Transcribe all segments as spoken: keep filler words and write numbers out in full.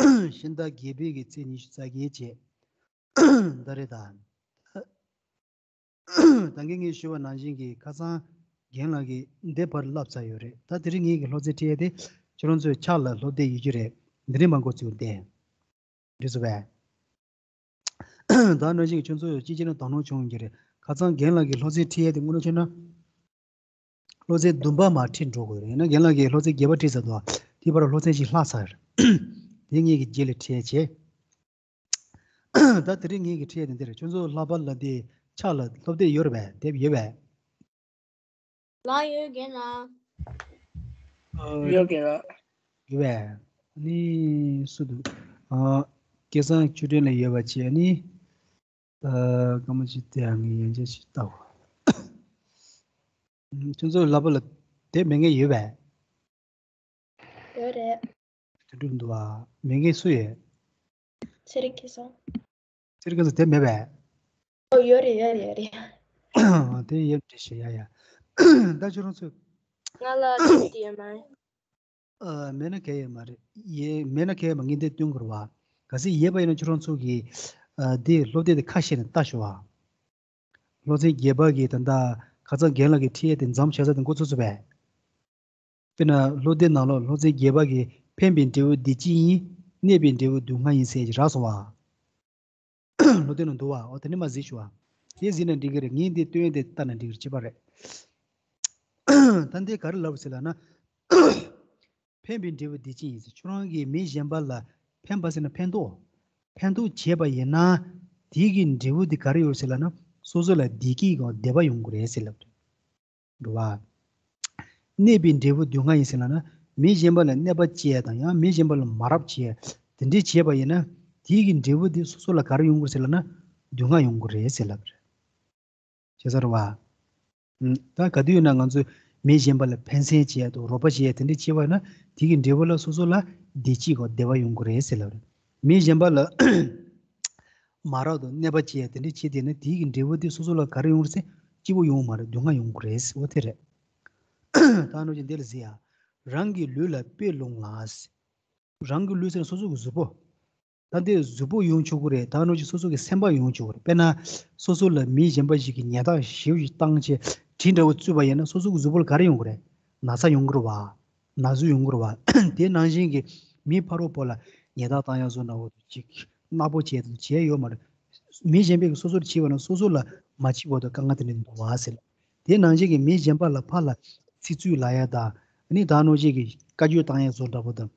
གཞན་དག་རྒྱས་པའི་གི་ཚིག་ཉི་ཤུ་རྩ་བརྒྱད་བྱས། ད་རེད་ད། ད་གིན་ངས་ཞུས་པ་ནང་བཞིན་གྱི་ཁ་སང་རྒན་ལགས་ཀྱིས་འདི་ཕར་བསླབས་ཚར་ཡོད་རེད། ད་དེ་རིང་ངེད་ཀྱི་སློབ་ཚན་ཁྲིད་ཡས་དེ་ཁྱོད་རང་ཚོའི་ཕྱག་ལ་སློབ་དེབ་ཡོད་རྒྱུ་རེད། འདི་རིང་མ་འགོ་ཚུགས་ཏེ། འགྲིག་སོང་བས། ད་ནང་བཞིན་ཁྱོད་ཚོ་གཅིག་གཅིག་ནས་དོ་སྣང་བྱུང་ཡོད་རྒྱུ་རེད། ཁ་སང་རྒན་ལགས་ཀྱིས་སློབ་ཚན་ཁྲིད་ཡས་དེ་དངོས་གནས་བྱས་ན། སློབ་ཚན་བདུན་པ་མར་ཁྲིད་འགྲོ་དགོས་རེད། ཡིན་ན་རྒན་ལགས་ཀྱིས་སློབ་ཚན་བརྒྱད་པ་ཁྲིད་ཚར་འདུག་དེའི་བར་སློབ་ཚན་ཞིག་ལྷག་ཚར། དེ་ངེད་ཀྱི་རྗེས་ལ་ཁྲིད་བྱས། ད་དེ་རིང་ངེད་ཀྱི་ཁྲིད་དེ་འདིར་ཁྱོད་ཚོ་ལྷག་པར་ལ་དེ་ཕྱག་ལ་སློབ་དེབ་ཡོད་རེད་པས། དེབ་ཡོད་པས། ལགས་ཡོད་རྒན་ལགས། ཨ། ཡོད་རྒན་ལགས། ཡོད་པས། ནི་སུ་འདུག་ཨ། སྐལ་བཟང་ཆོས་སྒྲོན་ལ་ཡོད་པ་བྱས་ནི། ཨ། སྐར་མ་གཅིག་དེ་ཡང་ངས་ཡན་ཆད་ཞིག་ལྟ་དགོས། ཁྱོད་ཚོ་ལབ་པ་ལ་དེབ་མེད་མཁན་ཡོད་པས། ཡོད་རེད། དེ་འགྲུབ་འདུག་བ། མེད་མཁན་སུ་ཡོད། ཚེ་རིང་སྐལ་བཟང་། ཚེ་རིང་སྐལ་བཟང་དེབ་མེད་པས། ཨོ་ཡོད་རེད་ཡོད་རེད་ཡོད་རེད། དེ་ཡོད་འདྲི་ཞེས་ཡ་ཡ། ད་ཁྱོད་རང་ཚོས། ང་ལ་དེབ་དེ་ཡོད་མ་རེད། ཨ། མེད་ན་གལ་ཡོད་མ་རེད། ཡེ་མེད་ན་གལ་ཡོད་མ། ངས་འདི་སྟོན་དགོས་རེད་བ། གལ་སྲིད་ཡོད་པ་ཡིན་ན་ཁྱོད་རང་ཚོ་གིས། ཨ། འདི་སློབ་དེབ་དེ་ཁ་ཕྱེ་ནས་ལྟ་ཤོག་ཨ། སློབ་ཚན་བརྒྱད་པ་གི་ད་ལྟ་ཁ་སང་རྒན་ལགས་ཀྱིས་ཁྲིད་ཡས་དེ་མཚམས་བཞག་ས་དེ་འགོ་ཚུགས་ཚུགས་པས། དཔེར་ན་སློབ་དེབ་ནང་ལོགས་སློབ་ཚན་བརྒྱད་པ་གི་འཕེན་པའི་འབྲས་བུ་བདེ་སྐྱིད་ཡིན། གནས་པའི་འབྲས་བུ་སྡུག་བསྔལ་ཡིན་ཟེར་གྱི་རག་སོང་བ། སློབ་དེབ་ནང་འདུག་བ། འོ་དེ་ནི་མ་གཟིགས་ཤོག་ཨ། དེ་གཟིགས་ན་འགྲིག་གི་རེད། ངས་འདི་སྟོན་དེ་ལྟ་ན་འགྲིག་གི་རེད། ཅི་པ་རེད། ད་འདི་ག་རེ་ལབ་ཟེར་ལབ་ན། འཕེན་པའི་འབྲས་བུ་བདེ་སྐྱིད་ཡིན་ཟེར། ཁྱོད་རང་གིས་མི་གཞན་པ་ལ་འཕེན་པ་ཟེར་ན་ཕན་ཐོགས། ཕན་ཐོགས་བྱས་པ་ཡིན་ན། དེའི་གི་འབྲས་བུ་དེ་ག་རེ་ཡོད་ཟེར་ལབ་ན། སོ་སོ་ལ་བདེ་སྐྱིད་དང་བདེ་བ་ཡོང་གི་རེད་ཟེར་ལབ་རེད། འགྲོ་བ། གནས་པའི་འབྲས་བུ་སྡུག་བསྔལ་ཡིན་ཟེར་ལབ་ན། མི་གཞན་པ་ལ་གནོད་པ་བྱས་དང་ཡང་མི་གཞན་པ་ལ་མ་རབས་བྱས་དེ་འདྲས་བྱས་པ་ཡིན་ན། དེའི་གི་འབྲས་བུ་དེ་སོ་སོ་ལ་ག་རེ་ཡོང་གི་རེད་ཟེར་ལབ་ན། སྡུག་བསྔལ་ཡོང་གི་རེད་ཟེར་ལབ་རེད། ཤེས་ཚར་བ། ཨུམ། ད་ག་དུས་ཡིན་ན་ང་ཚོས་མི་གཞན་པ་ལ་ཕན་སེམས་བྱེད་ཡ་དང་རོགས་པ་བྱེད་ཡ་དེ་འདྲ་བྱེད་པ་ཡིན་ན། དེ་གི་འབྲས་བུ་ལ་སོ་སོ་ལ་བདེ་སྐྱིད་དང་བདེ་བ་ཡོང་གི་རེད་ཟེར་ལབ་རེད། མི་གཞན་པ་ལ་མ་རབས་དང་གནོད་པ་བྱེད་ཡ་དེ་འདྲ་བྱེད་དེ་ན། དེ་གི་འབྲས་བུ་དེ་སོ་སོ་ལ་ག་རེ་ཡོང་གི་རེད་ཟེར། སྐྱིད་པོ་ཡོང་མ་རེད། སྡུག་བསྔལ་ཡོང་གི་རེད་ཟེར། འོ་དེ་རེད། ད་ནོར་གྱི་འདི་ལ་གཟིགས་ཡ། རང་གི་ལུས་ལ་དཔེ་ལོངས་ལ། རང་གི་ལུས་ཟེར་ན་སོ་སོ་གི་གཟུགས་པོ། ད་འདི་གཟུགས་པོ་ཡོང་ཆོག་གི་རེད། ད་ནོར་གྱི་སོ་སོ་གི་སེམས་པ་ཡོང་ཆོག་གི་རེད། དཔེར་ན། སོ་སོ་ལ་མི་གཞན་པ་ཞིག་གིས་ཉེས་རྡུང་ཞེ་པོ་ཞིག་བཏང་བྱས་གྲི་འདྲ་བོ་བཙུགས་པ་ཡིན་ན། སོ་སོ་གི་གཟུགས་པོ་ལ་ག་རེ་ཡོང་གི་རེད། ན་ཚ་ཡོང་གི་རེད་བ། ན་ཟུག་ཡོང་གི་རེད་བ། དེ་ནང་བཞིན་གྱི་མི་ཕ་རོལ་པོ་ལ་ཉེས་རྡུང་བཏང་ཡ་བཟོ་འདྲ་བོ་ཅིག་གནག་པོ་བྱས་དང་བྱས་ཡོད་མ་རེད། མི་གཞན་པས་སོ་སོར་བྱས་པ་ན། སོ་སོ་ལ་མ་བྱས་པ་དང་དཀའ་ངལ་དེ་འདྲ་འདུག་བ་ཟེར་ལ། དེ་ནང་བཞིན་གྱི་མི་གཞན་པ་ལ་ཕར་ལ་ཚིག་རྩུབ་ལབ་ཡ་དང་། ཨ་ནི་ད་ནོར་གྱི་བཀའ་བཀྱོན་བཏང་ཡ་བཟོ་འདྲ་བོ་དང་།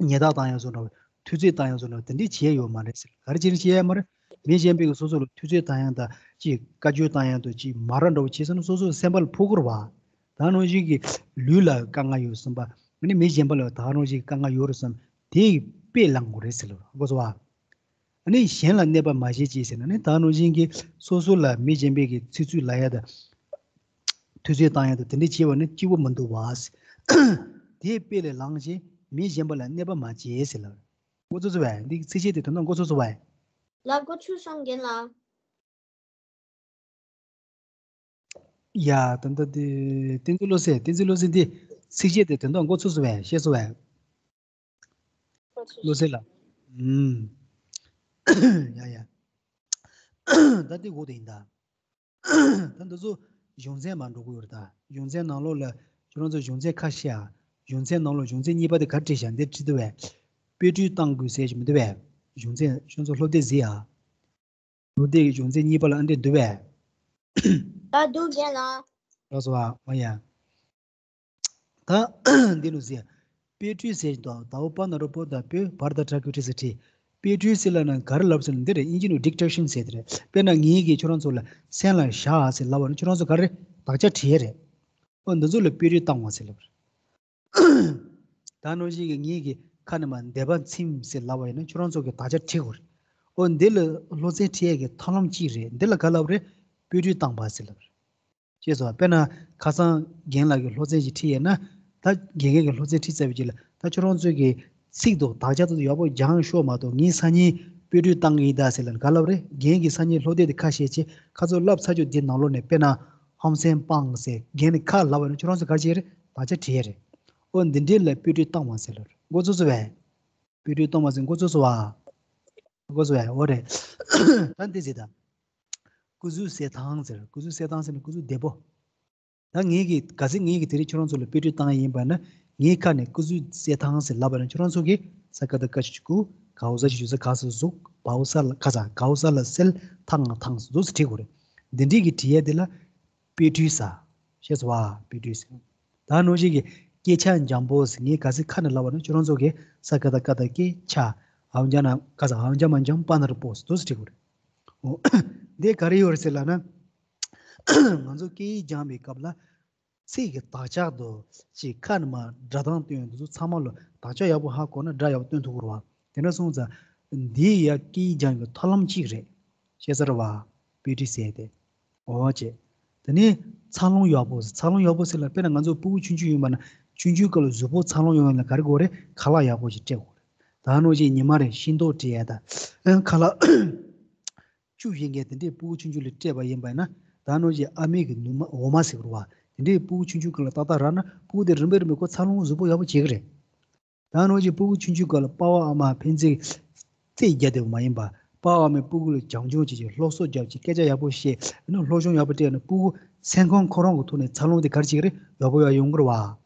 ཉེས་རྡུང་བཏང་ཡ་བཟོ་འདྲ་བོ། ཐུབ་ཚོད་བཏང་ཡ་བཟོ་འདྲ་བོ་དེ་འདྲས་བྱས་ཡོད་མ་རེད་ཟེར། ག་རེ་བྱས་ནས་བྱས་ཡ་མ་རེད། མི་གཞན་པས་སོ་སོ་ལ་ཐུབ་ཚོད་བཏང་ཡ་དང་ཅིག་བཀའ་བཀྱོན་བཏང་ཡ་དང་ཅིག་མ་རབས་འདྲ་བོ་བྱས་སོང་ན། སོ་སོའི་སེམས་པ་ལ་ཕོག་གི་རེད་བ། ད་ནང་བཞིན་གྱི་ལུས་ལ་དཀའ་ངལ་ཡོད་བསམ་པ། ཨ་ནི་མི་གཞན་པ་ལ་ད་ནང་བཞིན་གྱི་དཀའ་ངལ་ཡོད་རེད་བསམ། དེ་ཡི་དཔེ་བླང་དགོས་རེད་ཟེར་ལབ་རེད། གོ་སོང་བ། ཨ་ནི་གཞན་ལ་གནོད་པ་མ་བྱེད་ཅིག་ཟེར་ན་ནི། ད་ནང་བཞིན་གྱི་སོ་སོ་ལ་མི་གཞན་པས་ཀྱི་ཚིག་རྩུབ་ལབ་ཡ་དང་། ཐུབ་ཚོད་བཏང་ཡ་དང་དེ་འདྲས་བྱས་པ་ནི་སྐྱིད་པོ་མི་འདུག་བ། དེ་དཔེ་ལས་བླངས་བྱས་མི་གཞན་པ་ལ་གནོད་པ་མ་བྱེད་ཟེར་ལབ། འགོ་ཚུགས་སོང་བས། འདི་ཚིགས་བཅད་དེ་དོན་དག་འགོ་ཚུགས་སོང་བས། ལགས་འགོ་ཚུགས་སོང་རྒན་ལགས། ཡ། ད་ལྟ་དེ་བསྟན་འཛིན་བློ་གསལ། བསྟན་འཛིན་བློ་གསལ་འདི་ཚིགས་བཅད་དེ་དོན་དག་འགོ་ཚུགས་སོང་བས། ཤེས་སོང་བས། བློ་གསལ་ལགས། ཨུམ། ཡ་ཡ། ད་འདི་འགོ་དེ་ཡིན་ད། ད་འདི་ཚོ་གཞུང་ཚན་མར་འགྲོ་གི་ཡོད་རེད་ད། གཞུང་ཚན་ནང་ལོགས་ལ་ཁྱོད་རང་ཚོ་གཞུང་ཚན་ཁ་ཤས་ཨ། གཞུང་ཚན་ནང་ལོགས་གཞུང་ཚན་གཉིས་པ་དེ་ག་རེ་བྲིས་བཞག་འདིར་བྲིས་འདུག་བས། དཔེ་སྐྲུན་གཏང་དགོས་ཟེར་གྱི་མི་འདུག་བས། གཞུང་ཚན་ཁྱོད་ཚོ་སློབ་དེབ་གཟིགས་ཨ། སློབ་དེབ་ཀྱི་གཞུང་ཚན་གཉིས་པ་ལ་ཨ་འདྲས་འདུག་བས། ད་འདུག་རྒན་ལགས། ལགས་སོ་ཨ། འོ་ཡ། ད་འདི་ནོ་ཟེར། དཔེ་སྐྲུན་ཟེར་དང་། ཟླ་བ་པ་ན་རོ་པོ་ད་པོ་བར་ད་ཏྲ་ཀུ་ཏྲི་ཟེར་བྲིས། དཔེ་སྐྲུན་ཟེར་ལབ་ན་ག་རེ་ལབ་ཟེར་ན་འདི་རེད། དབྱིན་ཇི་ནང་ཌིག་ཊེ་ཤན་ཟེར་དེ་རེད། དཔེར་ན་ངེད་ཀྱིས་ཁྱོད་རང་ཚོ་ལ་མཚན་ལ་བཞག་ཟེར་ལབ་པ་ན་ཁྱོད་རང་ཚོ་ག་རེ་དག་ཆ་བྲིས་ཡས་རེད། ཨོ་འདི་ཚོ་ལ་དཔེ་སྐྲུན་བཏང་བ་ཟེར་ལབ་རེད། ད་ནང་བཞིན་གྱི་ངེད་ཀྱི་ཁ་ནས་མར་འདོད་པ་ཚིམ་ཟེར་ལབ་པ་ཡིན་ན་ཁྱོད་རང་ཚོ་གི་དག་ཆ་བྲིས་དགོས་རེད། ཨོ་འདི་ལ་སློབ་ཚན་ཁྲིད་ཡས་ཀྱི་ཐབས་ལམ་གཅིག་རེད། འདི་ལ་ག་ལབ་རེད། དཔེ་སྐྲུན་བཏང་བ་ཟེར་ལབ་རེད། ཤེས་སོང་། དཔེར་ན་ཁ་སང་རྒན་ལགས་ཀྱིས་སློབ་ཚན་ཞིག་ཁྲིད་ཡས་ན། ད་རྒན་རྒན་གྱིས་སློབ་ཚན་ཁྲིད་ཚར་བའི་རྗེས་ལ་ད་ཁྱོད་རང་ཚོ་གི་ཚིག་དང་དག་ཆ་དེ་ཚོ་ཡག་པོ་སྦྱངས་ཤོག་མ་གཏོགས། ངས་སང་ཉིན་དཔེ་སྐྲུན་བཏང་གི་ཡིན་ད་ཟེར་ལབ་ན་ག་ལབ་རེད། རྒན་གྱིས་སང་ཉིན་སློབ་དེབ་དེ་ཁ་ཕྱེ་བྱས་ཁ་ཚོ་བསླབས་ཚར་རྒྱུ་འདི་ནང་ལོགས་ནས། དཔེར་ན་ཧམ་སེམས་སྤངས་ཟེར་རྒན་ནས་ཁ་ལབ་པ་ན་ཁྱོད་རང་ཚོ་ག་རེ་བྱེད་རེད། དག་ཆ་བྲིས་ཡས་རེད། ཨོ་འདི་འདྲའི་ལ་དཔེ་སྐྲུན་བཏང་བ་ཟེར་ལབ་རེད། འགོ་ཚུགས་སོང་བས། དཔེ་སྤྲོས་གཏོང་བ་ཟེར་འགོ་ཚུགས་སོང་བ། འགོ་ཚུགས་པས། འོ་རེད། ད་འདི་ཟེར་ད། སྐུ་གཟུགས་གསལ་ཐང་ཟེར། སྐུ་གཟུགས་གསལ་ཐང་ཟེར་ན་སྐུ་གཟུགས་བདེ་པོ། ད་ངེད་ཀྱིས་ག་ཚོད་ངེད་ཀྱིས་དེ་རིང་ཁྱོད་རང་ཚོ་ལ་དཔེ་སྤྲོས་བཏང་ཡིན་པ་ན། ངའི་ཁ་ནས་སྐུ་གཟུགས་གསལ་ཐང་ཟེར་ལབ་པ་ན་ཁྱོད་རང་ཚོ་གིས་ས་ཀ་བཏགས་སྐ་ཞབས་ཀྱུ་སྐུ། ག་འོག་ས་ཞབས་ཀྱུ་གཟུ། ག་ས་གཟུགས། བ་འོག་ས་ལ་ག་ས། ག་འོག་ས་ལ་གསལ། ཐང་ཐང་ཟེར་འདུག་སེ་བྲིས་དགོས་རེད། འདི་འདྲས་ཀྱི་བྲིས་ཡས་དེ་ལ་དཔེ་སྤྲོས་ཟེར། ཤེས་སོང་བ། དཔེ་སྤྲོས་ཟེར། ད་ནང་བཞིན་གྱི་སྐད་ཆ་འཇམ་པོ་ཟེར། ངས་ག་ཚོད་ཁ་ནས་ལབ་པ་ན་ཁྱོད་རང་ཚོ་གིས་ས་ཀ་བཏགས་སྐ་བཏགས་སྐད་ཆ། འ་འཇམ་ན་ག་ས། འ་འཇམ་མ་འཇམ་པ་ན་རོ་པོ་ཟེར་འདུག་སེ་བྲིས་དགོས་རེད། འོ། འདི་ག་རེ་ཡོད་རེད་ཟེར་ལབ་ན། ང་ཚོ་སྐད་ཡིག་སྦྱངས་པའི་སྐབས་ལ། ཚིག་གི་དག་ཆ་དང་ཅིག་ཁ་ནས་མར་སྒྲ་གདངས་སྟོན་ཡག་འདི་ཚོ་ཚང་མ་ལ་དག་ཆ་ཡག་པོ་ཧ་གོ་ན་སྒྲ་ཡག་པོ་སྟོན་ཐུབ་ཀྱི་རེད་བ། དེ་འདྲ་སོང་ཙང་འདི་ཡ་སྐད་ཡིག་སྦྱང་གི་ཐབས་ལམ་གཅིག་རེད། ཤེས་སོང་རེད་བ། དཔེ་སྤྲོས་ཟེར་དེ། འོ་བྱས། དེ་ནས་འཚར་ལོངས་ཡག་པོ་ཟེར། འཚར་ལོངས་ཡག་པོ་ཟེར་ལབ་དཔེར་ན་ང་ཚོ་སྤུ་གུ་ཆུང་ཆུང་ཡིན་པ་ན་ཆུང་ཆུང་སྐབས་ལ་གཟུགས་པོ་འཚར་ལོངས་ཡོང་ཡག་ལ་ག་རེ་དགོས་རེད། ཁ་ལག་ཡག་པོ་ཞིག་སྤྲད་དགོས་རེད། ད་ནང་བཞིན་ཉི་མ་རེར་ཤིང་ཏོག་སྤྲད་ཡག་དང་། ཁ་ལག་བཅུ་བཞི་འགའ་དེ་འདྲས་སྤུ་གུ་ཆུང་ཆུང་ལ་སྤྲད་པ་ཡིན་པ་ཡིན་ན། ད་ནང་བཞིན་ཨ་མའི་གི་ནུ་མ་འོ་མ་ཟེར་གི་རེད་བ། དེ་འདྲས་སྤུ་གུ་ཆུང་ཆུང་སྐབས་ལ་ཏག་ཏག་རག་ན་སྤུ་གུ་དེ་རིམ་པས་རིམ་པས་ཁོ་འཚར་ལོངས་གཟུགས་པོ་ཡག་པོ་བྱེད་གི་རེད། ད་ནང་བཞིན་སྤུ་གུ་ཆུང་ཆུང་སྐབས་ལ་པ་ཕ་ཨ་མ་ཕན་ཚུན་རྩོད་རྒྱག་བསྡད་པ་མ་ཡིན་པ། པ་ཕ་ཨ་མས་སྤུ་གུ་ལ་བྱམས་སྐྱོང་བྱེད་ཅིང་སློབ་གསོ་རྒྱབ་ཅིང་སྐད་ཆ་ཡག་པོ་བཤད། ཨ་ནི་སློབ་སྦྱོང་ཡག་པོ་སྤྲད་ན་སྤུ་གུ་སེམས་ཁམས་ཁོ་རང་གི་ཐོག་ནས་འཚར་ལོངས་དེ་ག་རེ་བྱེད་གི་རེད། ཡག་པོ་ཡག་ཡོང་གི་རེད་བ།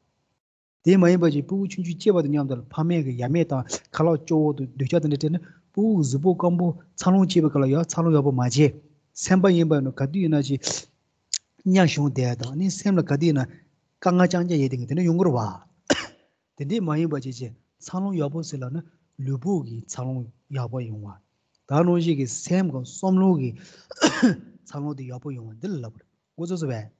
དེ་མ་ཡིན་པ་ཅིག་སྤུ་གུ་ཆུང་ཆུང་སྐྱེས་པ་དང་མཉམ་དུ་ཕ་མས་ཀྱི་ཡ་མེད་དང་ཁ་ལག་སྐྱོ་བོ་དང་སྡུག་ཅག་དེ་འདྲ་སྤྲད་ན་སྤུ་གུ་གཟུགས་པོ་སྐམ་པོ། འཚར་ལོངས་བྱེད་པའི་སྐབས་ལ་ཡང་འཚར་ལོངས་ཡག་པོ་མ་བྱེད། སེམས་པ་ཡིན་པ་ཡིན་ན་ག་དུས་ཡིན་ན་ཅིག་གཉའ་ཞུང་བསྡད་དང་། ཨ་ནི་སེམས་ལ་ག་དུས་ཡིན་ན་དཀའ་ངལ་རྐྱང་རྐྱང་ཡོད་དེ་གི་དེ་འདྲ་ཡོང་གི་རེད་བ། དེ་འདྲས་མ་ཡིན་པ་ཅིག་ཅིག་འཚར་ལོངས་ཡག་པོ་ཟེར་ལབ་ན་ལུས་པོ་གི་འཚར་ལོངས་ཡག་པོ་ཡོང་བ། ད་ནང་བཞིན་གྱི་སེམས་ཀྱི་བསམ་བློ་གི་འཚར་ལོངས་དེ་ཡག་པོ་ཡོང་བ་འདི་ལ་ལབ་པ་རེད། འགོ་ཚུགས་སོང་བས།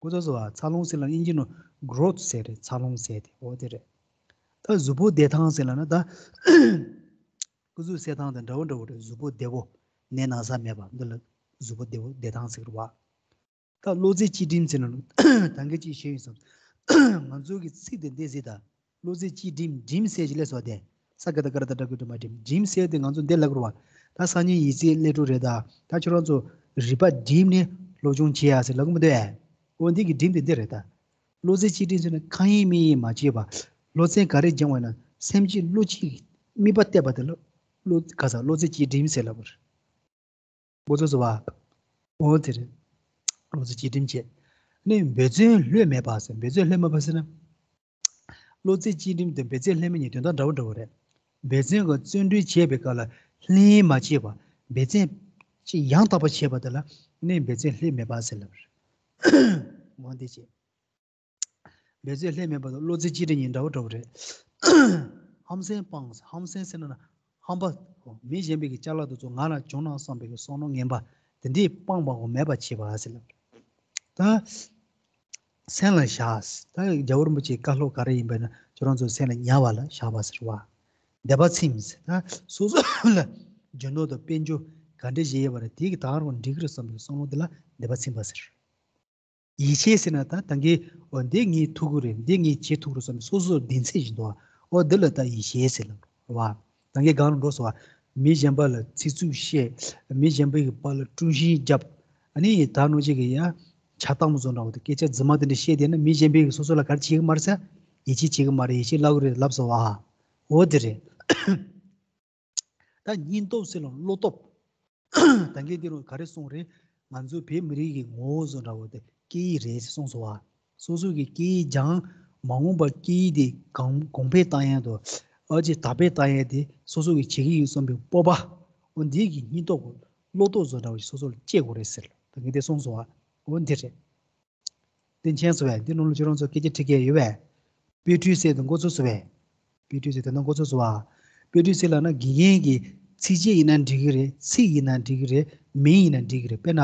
འགོ་ཚུགས་སོང་བ། འཚར་ལོངས་ཟེར་ལ་དབྱིན་ཇི་ནང་གྷི་རོ་ཐི་ཟེར་རེད། འཚར་ལོངས་ཟེར་དེ་འོ་དེ་རེད། ད་གཟུགས་པོ་བདེ་ཐང་ཟེར་ལབ་ན་ད་སྐུ་གཟུགས་གསལ་ཐང་དང་འདྲ་བོ་འདྲ་བོ་རེད། གཟུགས་པོ་བདེ་བོ། ནད་ན་ཚ་མེད་པ་འདི་ལ་གཟུགས་པོ་བདེ་བོ་བདེ་ཐང་ཟེར་གི་རེད་བ། ད་བློ་རྩེ་གཅིག་སྒྲིམ་ཟེར་ན་ད་གིན་གཅིག་བཤད་ཡིན་བསམ། ང་ཚོ་གི་ཚིག་དེ་འདི་ཟེར་ད། བློ་རྩེ་གཅིག་སྒྲིམ། སྒྲིམ་ཟེར་གྱི་ལས་སོ་དེ། ས་ཀ་བཏགས་སྐ་ར་བཏགས་སྒྲ་གི་སྒྲིམ་མ་སྒྲིམ། སྒྲིམ་ཟེར་དེ་ང་ཚོ་འདི་ལབ་དགོས་རེད་བ། ད་སང་ཉིན་ཡིག་ཚད་སླེབས་འགྲོ་རེད་ད། ད་ཁྱོད་རང་ཚོ་རིག་པ་སྒྲིམ་ནས་སློབ་སྦྱོང་བྱེད་ཡ་ཟེར་ལབ་གི་མི་འདུག་ཨེ། འོ་འདི་གི་སྒྲིམ་དེ་འདི་རེད་ད། བློ་རྩེ་གཅིག་སྒྲིམ་ཟེར་ན་ཁ་ཡེངས་མིག་ཡེངས་མ་བྱེད་པ། བློ་ཚད་ག་རེ་སྦྱང་བ་ཡིན་ན་སེམས་བསྐྱེད་བློ་གཅིག་དམིགས་པ་གཏད་པ་དེ་ལ་བློ་ག་ས་བློ་རྩེ་གཅིག་སྒྲིམ་ཟེར་ལབ་པ་རེད། འགོ་ཚུགས་སོང་བ། འོ་དེ་རེད། བློ་རྩེ་གཅིག་སྒྲིམ་བྱས། ནི་འབད་བརྩོན་ལྷོད་མེད་པ་ཟེར། འབད་བརྩོན་ལྷོད་མེད་པ་ཟེར་ན། བློ་རྩེ་གཅིག་སྒྲིམ་དང་འབད་བརྩོན་ལྷོད་མེད་གཉིས་དོན་དག་འདྲ་བོ་འདྲ་བོ་རེད། འབད་བརྩོན་གྱི་བརྩོན་འགྲུས་བྱེད་པའི་སྐབས་ལ་ལྷོད་གཡེང་མ་བྱེད་པ། འབད་བརྩོན་ཅིག་ཡང་དག་པ་བྱེད་པ་དེ་ལ་ནི་འབད་བརྩོན་ལྷོད་མེད་པ་ཟེར་ལབ་རེད། འོ་འདི་བྱས། འབད་བརྩོན་ལྷོད་མེད་པ་དང་བློ་རྩེ་གཅིག་སྒྲིམ་གཉིས་འདྲ་བོ་འདྲ་བོ་རེད། ཧམ་སེམས་སྤངས། ཧམ་སེམས་ཟེར་ན་ན་ཧམ་པ། མི་གཞན་པའི་གི་ཅ་ལག་དེ་ཚོ་ང་ལ་བྱུང་ན་བསམ་པའི་གི་བསམ་བློ་ངན་པ་དེ་འདྲས་སྤངས་པའོ། མེད་པ་བྱེད་པ་ཟེར་ལབ། ད་སེམས་ལ་བཞག། ད་རྒྱལ་བ་རིན་པོ་ཆེའི་བཀའ་སློབ་ག་རེ་ཡིན་པ་ན་ཁྱོད་རང་ཚོ་སེམས་ལ་ཉར་བ་ལ་བཞག་པ་ཟེར་བ། དད་པ་ཚིམ་ཟེར། ད་སོ་སོ་ལ་རྒྱུ་ནོར་དང་དཔལ་འབྱོར་ག་འདྲ་ཞིག་ཡོད་པ་རེད། དེ་གི་ད་རུང་འགྲིག་གི་རེད་བསམ་པའི་བསམ་བློ་དེ་ལ་དད་པ་ཚིམ་པ་ཟེར། ཡིད་ཆེས་ཟེར་ན་ད་ད་གིན་འོ་འདི་ངས་ཐུབ་ཀྱི་རེད། འདི་ངས་བྱེད་ཐུབ་ཀྱི་རེད་བསམ་ནས་སོ་སོར་གདེང་ཚོད་ཅིག་འདུག་བ། འོ་འདི་ལ་ད་ཡིད་ཆེས་ཟེར་ལབ་རེད་བ། ད་གིན་སྒང་ལ་འགྲོ་སོང་བ། མི་གཞན་པ་ལ་ཚིག་རྩུབ་བཤད། མི་གཞན་པའི་གི་བར་ལ་དཀྲུག་ཤིང་བརྒྱབ། ཨ་ནི་ད་ནང་བཞིན་གི་ཡ་ཆགས་སྡང་བཟོ་འདྲ་བོ་དེ་སྐད་ཆ་རྫུན་མ་དེ་འདྲ་བཤད་བསྡད་ན་མི་གཞན་པའི་གི་སོ་སོ་ལ་ག་རེ་བྱེད་ཀྱི་མ་རེད་ཟེར། ཡིད་ཆེས་བྱེད་ཀྱི་མ་རེད། ཡིད་ཆེས་བརླག་གི་རེད་ལབ་སོང་བ། འོ་དེ་རེད། ད་སྙིང་སྟོབས་ཟེར་ལ་བློ་སྟོབས། ད་གིན་འདི་རུ་ག་རེ་གསུངས་རེད། ང་ཚོའི་བོད་མི་རིགས་ཀྱི་ངོ་བོ་བཟོ་འདྲ་བོ་དེ་སྐད་ཡིག་རེད་ཟེར་གསུངས་སོང་བ། སོ་སོ་གི་སྐད་ཡིག་སྦྱང་། མ་འོངས་པར་སྐད་ཡིག་དེ་གོང་གོང་འཕེལ་བཏང་ཡག་དང་། ཨ་ཅེ་དར་སྤེལ་བཏང་ཡག་དེ་སོ་སོ་གི་བྱེད་ཀྱི་ཡོད་བསམ་པའི་སྤོབས་པ། འོ་འདི་གི་སྙིང་སྟོབས་ཀྱི་བློ་སྟོབས་བཟོ་འདྲ་བོ་ཞིག་སོ་སོ་ལ་སྐྱེ་དགོས་རེད་ཟེར། ད་གིན་དེ་གསུངས་སོང་བ། འོ་འདི་རེད། དེ་མཁྱེན་སོང་བས། འདི་ནང་ལ་ཁྱོད་རང་ཚོ་སྐད་ཆ་དྲི་མཁན་ཡོད་པས། དཔེ་སྤྲོས་ཟེར་དེ་འགོ་ཚུགས་སོང་བས། དཔེ་སྤྲོས་ཟེར་དེ་ནང་འགོ་ཚུགས་སོང་བ། དཔེ་སྤྲོས་ཟེར་ལབ་ན་དགེ་རྒན་གྱི་ཚིགས་བཅད་ཡིན་ན་འགྲིག་གི་རེད། ཚིག་ཡིན་ན་འགྲིག་གི་རེད། མིང་ཡིན་ན་འགྲིག་གི་རེད། དཔེར་ན།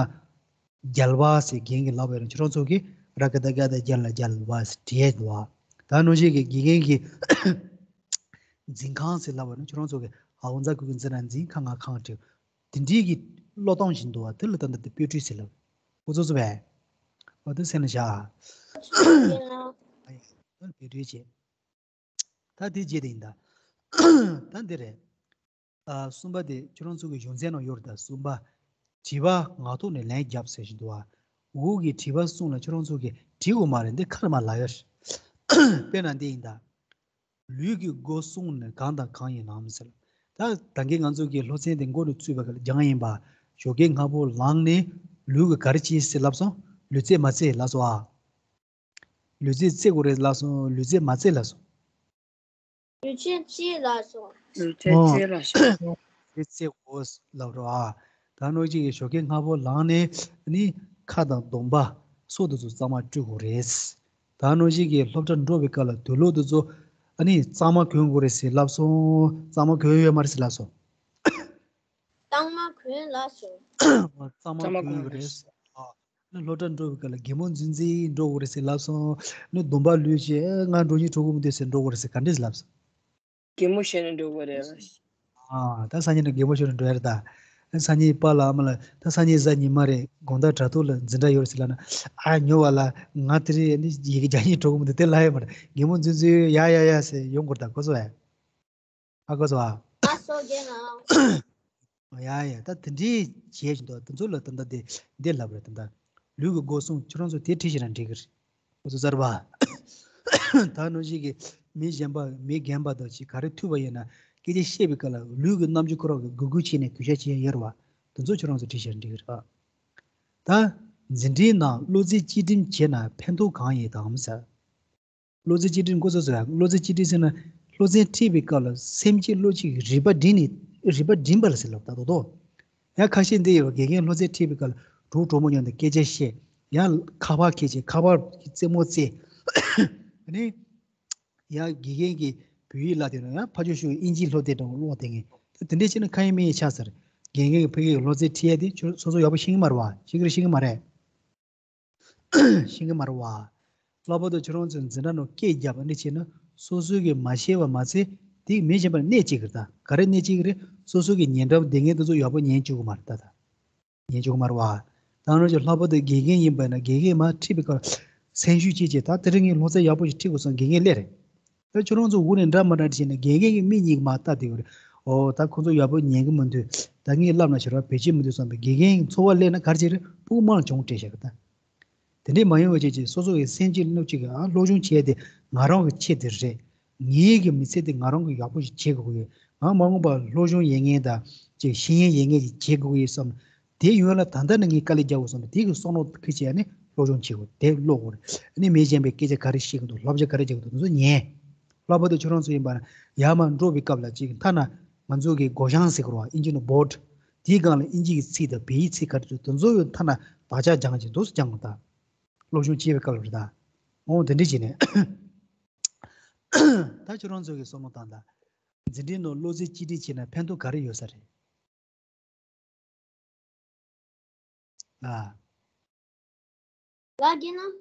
རྒྱལ་བ་ཟེར་རྒན་གྱིས་ལབ་པ་ཡིན་ན་ཁྱོད་རང་ཚོ་གིས་ར་ག་ད་ག་ད་རྒྱལ་ལ་རྒྱལ་བ་ཟེར་བྲིས་ཡས་འདུག་བ། ད་ནང་བཞིན་གྱི་དགེ་རྒན་གྱི་འཛིན་ཁང་ཟེར་ལབ་པ་ཡིན་ན་ཁྱོད་རང་ཚོ་གིས་ཨ་བོ་ཛ་གུ་གུ་འཛིན་ར་འཛིན་ཁ་ང་ཁང་བྲིས། དེ་འདྲའི་གི་བློ་གཏོང་བཞིན་འདུག་བ། དེ་ལ་ད་ལྟ་དེ་དཔེ་སྤྲོས་ཟེར་ལབ། འོ་ཚོ་ཚོ་བས། འོ་དེ་སེམས་ལ་བཞག། ཨ་ཡ། དཔེ་སྤྲོས་བྱེད། ད་དེ་རྗེས་དེ་ཡིན་ད། ད་འདི་རེད། ཨ་གསུམ་པ་དེ་ཁྱོད་རང་ཚོ་གི་གཞུང་ཚན་ནང་ཡོད་རེད་ད། གསུམ་པ། དྲི་བ་ངག་ཐོག་ནས་ལན་རྒྱབ་ཟེར་བཞིན་འདུག་བ། འོག་གི་དྲི་བ་གསུམ་ལ་ཁྱོད་རང་ཚོ་གིས་བྲིས་དགོས་མ་རེད། འདི་ཁ་ར་མ་ལ་ཡོད་རེད། དཔེར་ན་འདི་ཡིན་ད། ལུས་ཀྱི་སྒོ་སྲུང་ནས་གང་དང་གང་ཡིན་ལམ་ཟེར། ད་ད་གིན་ང་ཚོ་གི་སློབ་ཚན་དེ་འགོ་ནས་བཙུགས་པ་ག་ལ་སྦྱངས་ཡིན་པ། ཞོགས་ཀས་སྔ་པོ་ལངས་ནས་ལུས་ཀྱི་ག་རེ་བྱེད་ཟེར་ལབ་སོང་། ལུས་རྩལ་མ་རྩེ་ལབ་སོང་ཨ། ལུས་རྩལ་རྩེ་དགོས་རེད་ལབ་སོང་། ལུས་རྩལ་མ་རྩེ་ལབ་སོང་། ལུས་རྩལ་རྩེ་ལབ་སོང་། ལུས་རྩལ་ཨོ། རྩེ་ལབ་སོང་། ལུས་རྩལ་རྩེ་དགོས་ལབ་རོགས་ཨ། ད་ནོ་ཅིག་གི་ཞོགས་ཀས་སྔ་པོ་ལངས་ནས་ནི་ཁ་དང་གདོང་པ་སོ་དེ་ཚོ་གཙང་མ་བཀྲུ་དགོས་རེད། ད་ནོ་ཅིག་གི་སློབ་གྲྭ་འགྲོ་བའི་སྐབས་ལ་དུག་ལོག་དེ་ཚོ་ཨ་ནི་གཙང་མ་གོན་དགོས་རེད་ཟེར་ལབ་སོང་། གཙང་མ་གོན་ཡོད་མ་རེད་ཟེར་ལབ་སོང་། གཙང་མ་གོན་ལབ་སོང་། གཙང་མ་གཙང་མ་གོན་གོན་དགོས་རེད། རེད། ཨ་ནི་སློབ་གྲྭ་འགྲོ་བའི་སྐབས་ལ་གད་མོ་འཛིན་འཛིན་འགྲོ་དགོས་རེད་ཟེར་ལབ་སོང་། ཨ་ནི་གདོང་པ་ལུས་བྱས་ཨ་ང་འགྲོ་སྙིང་བྲོ་གི་མི་འདུག་ཟེར་འགྲོ་དགོས་རེད་ཟེར་ག་འདྲས་ལབ་སོང་། གད་མོ་ཤོར་ནས་འགྲོ་དགོས་རེད། ཨ་ད་སང་ཉིན་ནས་གད་མོ་ཤོར་ནས་འགྲོ་ཡ་རེད་ད། ཨ་སང་ཉིན་པཱ་ལགས་ཨ་མ་ལགས་ད་སང་ཉིན་གཟའ་ཉི་མ་རེད། དགོང་དག་དྲ་ཐོག་ལ་འཛིན་གྲྭ་ཡོད་རེད་ཟེར་ལབ་ན། ཨ་ཉོ་བ་ལ་ང་དེ་རིང་ཨ་ནི་ཡི་གེ་རྒྱག་སྙིང་བྲོ་གི་མི་འདུག་དེ་ལབ་ཡ་མ་རེད། གད་མོ་འཛིན་འཛིན་ཡ་ཡ་ཡ་ཟེར་ཡོང་དགོས་རེད་ད་གོ་སོང་ངས། ཨ་གོ་སོང་ཨ། ཨ་སོ་རྒན་ལགས། ཡ་ཡ་ད་དེ་འདྲའི་བྱས་བཞིན་དུ་དེ་ཚོ་ལ་ད་ལྟ་དེ་འདི་ལབ་རེད་ད་ལྟ། ལུས་ཀྱི་སྒོ་སྲུང་ཁྱོད་རང་ཚོ་དེ་ཁྲིད་བཞག་ན་འགྲིག་གི་རེད། ཁོ་ཚོ་གསར་པ། ད་ནང་བཞིན་གྱི་མི་གཞན་པ་མི་རྒན་པ་དང་ཅིག་ག་རེ་ཐུག་པ་ཡིན་ན་སྐད་ཆ་བཤད་པའི་སྐབས་ལ་ལུས་ཀྱི་རྣམ་འགྱུར་ཁོ་རང་གི་འགུལ་འགུལ་བྱས་ནས་གུས་ཞབས་བྱེད་ཡ་ཡོད་རེད་བ། དེ་ཚོ་ཁྱོད་རང་ཚོ་ཁྲིད་བཞག་ན་འགྲིག་གི་རེད་བ། ད་འཛིན་གྲྭའི་ནང་བློ་རྩེ་གཅིག་སྒྲིམ་བྱས་ན་ཕན་ཐོགས་གང་ཡོད་དམ་ཟེར། བློ་རྩེ་གཅིག་སྒྲིམ་འགོ་ཚུགས་ཚུགས་ཡ། བློ་རྩེ་གཅིག་སྒྲིམ་ཟེར་ན་སློབ་ཚན་ཁྲིད་པའི་སྐབས་ལ་སེམས་བསྐྱེད་བློ་གཅིག་གིས་རིག་པ་སྒྲིམ་ནས་རིག་པ་སྒྲིམ་པ་ལ་ཟེར་ལབ་ད་དོ་དོ། ཡང་ཁ་ཤས་འདི་ཡོད་པ་དགེ་རྒན་སློབ་ཚན་ཁྲིད་པའི་སྐབས་ལ་གྲོགས་གྲོགས་མོ་མཉམ་དུ་སྐད་ཆ་བཤད། ཡང་ཁ་པར་འཁྱེར་བྱས་ཁ་པར་གྱི་རྩེད་མོ་རྩེ། ཨ་ནི་ཡང་དགེ་རྒན་གྱིས་བོད་ཡིག་བསླབ་དེ་ནང་ཡང་ཕ་ཇོ་ཤུ་ཨིན་ཇིའི་སློབ་དེབ་འདྲ་བོ་ཀློག་བསྡད་མཁན་དེ་འདྲས་བྱས་ན་ཁ་ཡིན་མིན་ཡིན་ཆགས་ཟེར། དགེ་རྒན་གྱིས་ཕ་གིའི་སློབ་ཚན་ཁྲིད་ཡ་དེ་ཁྱོད་སོ་སོ་ཡག་པོ་ཤེས་ཀྱི་མ་རེད་བ། ཤེས་ཀྱི་རེད་ཤེས་ཀྱི་མ་རེད། ཤེས་ཀྱི་མ་རེད་བ། ལྷག་པར་དུ་ཁྱོད་རང་ཚོས་འཛིན་གྲྭ་ནང་སྐད་རྒྱབ་པ་འདི་བྱས་ན་སོ་སོ་གིས་མ་ཤེས་པ་མ་ཚད་དེ་མི་གཞན་པར་གནོད་བྱེད་ཀྱི་རེད་ད། ག་རེ་གནོད་བྱེད་ཀྱི་རེད། སོ་སོ་གི་ཉེ་འགྲམ་བསྡད་མཁན་དེ་ཚོ་ཡག་པོ་ཉན་བཅུག་གི་མ་རེད་ད་ད། ཉན་བཅུག་གི་མ་རེད་བ། ད་ནང་བཞིན་ལྷག་པར་དུ་དགེ་རྒན་ཡིན་པ་ཡིན་ན་དགེ་རྒན་མར་ཁྲིད་པའི་སྐབས་སེམས་ཤུགས་ཅིག་བྱས་ད་དེ་རིང་ངས་སློབ་ཚན་ཡག་པོ་ཞིག་ཁྲིད་དགོས་སམ་དགེ་རྒན་སླེབས་རེད། ད་ཁྱོད་རང་ཚོ་འུ་ནས་འདྲ་མ་འདྲ་བྱས་ནས་དགེ་རྒན་གྱི་མིག་གཉིས་ཀྱིས་མར་ལྟ་བསྡད་ཡོད་རེད། ཨོ་ད་ཁོ་ཚོ་ཡག་པོ་ཉན་གི་མི་འདུག་ད་ངས་བསླབ་ན་ཞེ་དྲག་བེད་སྤྱོད་མི་འདུག་བསམ་པའི་དགེ་རྒན་གྱི་ཚོར་བ་སླེབས་ན་ག་རེ་བྱེད་རེད། སྤུ་གུ་མང་ལ་གྱོང་སྤྲད་བཞག་གི་ད། དེ་འདྲས་མ་ཡོང་བ་བྱས་ཀྱི་སོ་སོ་གི་སེམས་ཀྱི་སྣོད་ཅིག་གི་ཨ་སློབ་སྦྱོང་བྱས་ཏེ་ང་རང་གི་ཆེད་དེ་རེད། ངའི་གི་མི་ཚེ་དེ་ང་རང་གི་ཡག་པོ་ཞིག་བྱེད་དགོས་ཀྱི་ཡོད། ང་མ་འོངས་པར་སློབ་སྦྱོང་ཡོད་མཁན་དང་ཅིག་ཤེས་ཡོན་ཡོད་མཁན་ཞིག་བྱེད་དགོས་ཀྱི་ཡོད་བསམ། དེ་ཡོད་ལ་ད་ལྟ་ནས་ངས་དཀའ་ལས་རྒྱག་དགོས་བསམ་པ་དེ་གི་བསམ་བློ་ཁུར་བྱས་ནས་སློབ་སྦྱོང་བྱེད་དགོས། དེབ་ཀློག་དགོས་རེད། ཨ་ནི་མི་གཞན་པས་སྐད་ཆ་ག་རེ་བཤད་ཀྱི་འདུག་བསླབ་བྱ་ག་རེ་རྒྱག་གི་འདུག་དེ་ཚོ་ཉན། ལྷག་པར་དུ་ཁྱོད་རང་ཚོ་ཡིན་པ་ན་ཡར་མར་འགྲོ་བའི་སྐབས་ལ་ཅིག་ཐ་ན་ང་ཚོ་གི་སྒོ་བྱང་ཟེར་གི་རེད་བ། ཨིན་ཇི་ནང་བོཌ། དེའི་སྒང་ལ་ཨིན་ཇི་གི་ཚིག་དང་བོད་ཡིག་ཚིག་ག་རེ་འདུག་དེ་ཚོ་ཡོད་ཐ་ན་དག་ཆ་སྦྱང་ཅིག་འདུག་སེ་སྦྱང་དགོས་ད། སློབ་སྦྱོང་བྱེད་པའི་སྐབས་ལ་རེད་ད། འོ་དེ་འདྲ་བྱས་ནས། ད་ཁྱོད་རང་ཚོ་གི་བསམ་བློ་བཏང་ད། འཛིན་གྲྭའི་ནང་བློ་རྩེ་གཅིག་སྒྲིམ་བྱས་ན་ཕན་ཐོགས་ག་རེ་ཡོད་ས་རེད། ལགས། ལགས་རྒན་ལགས།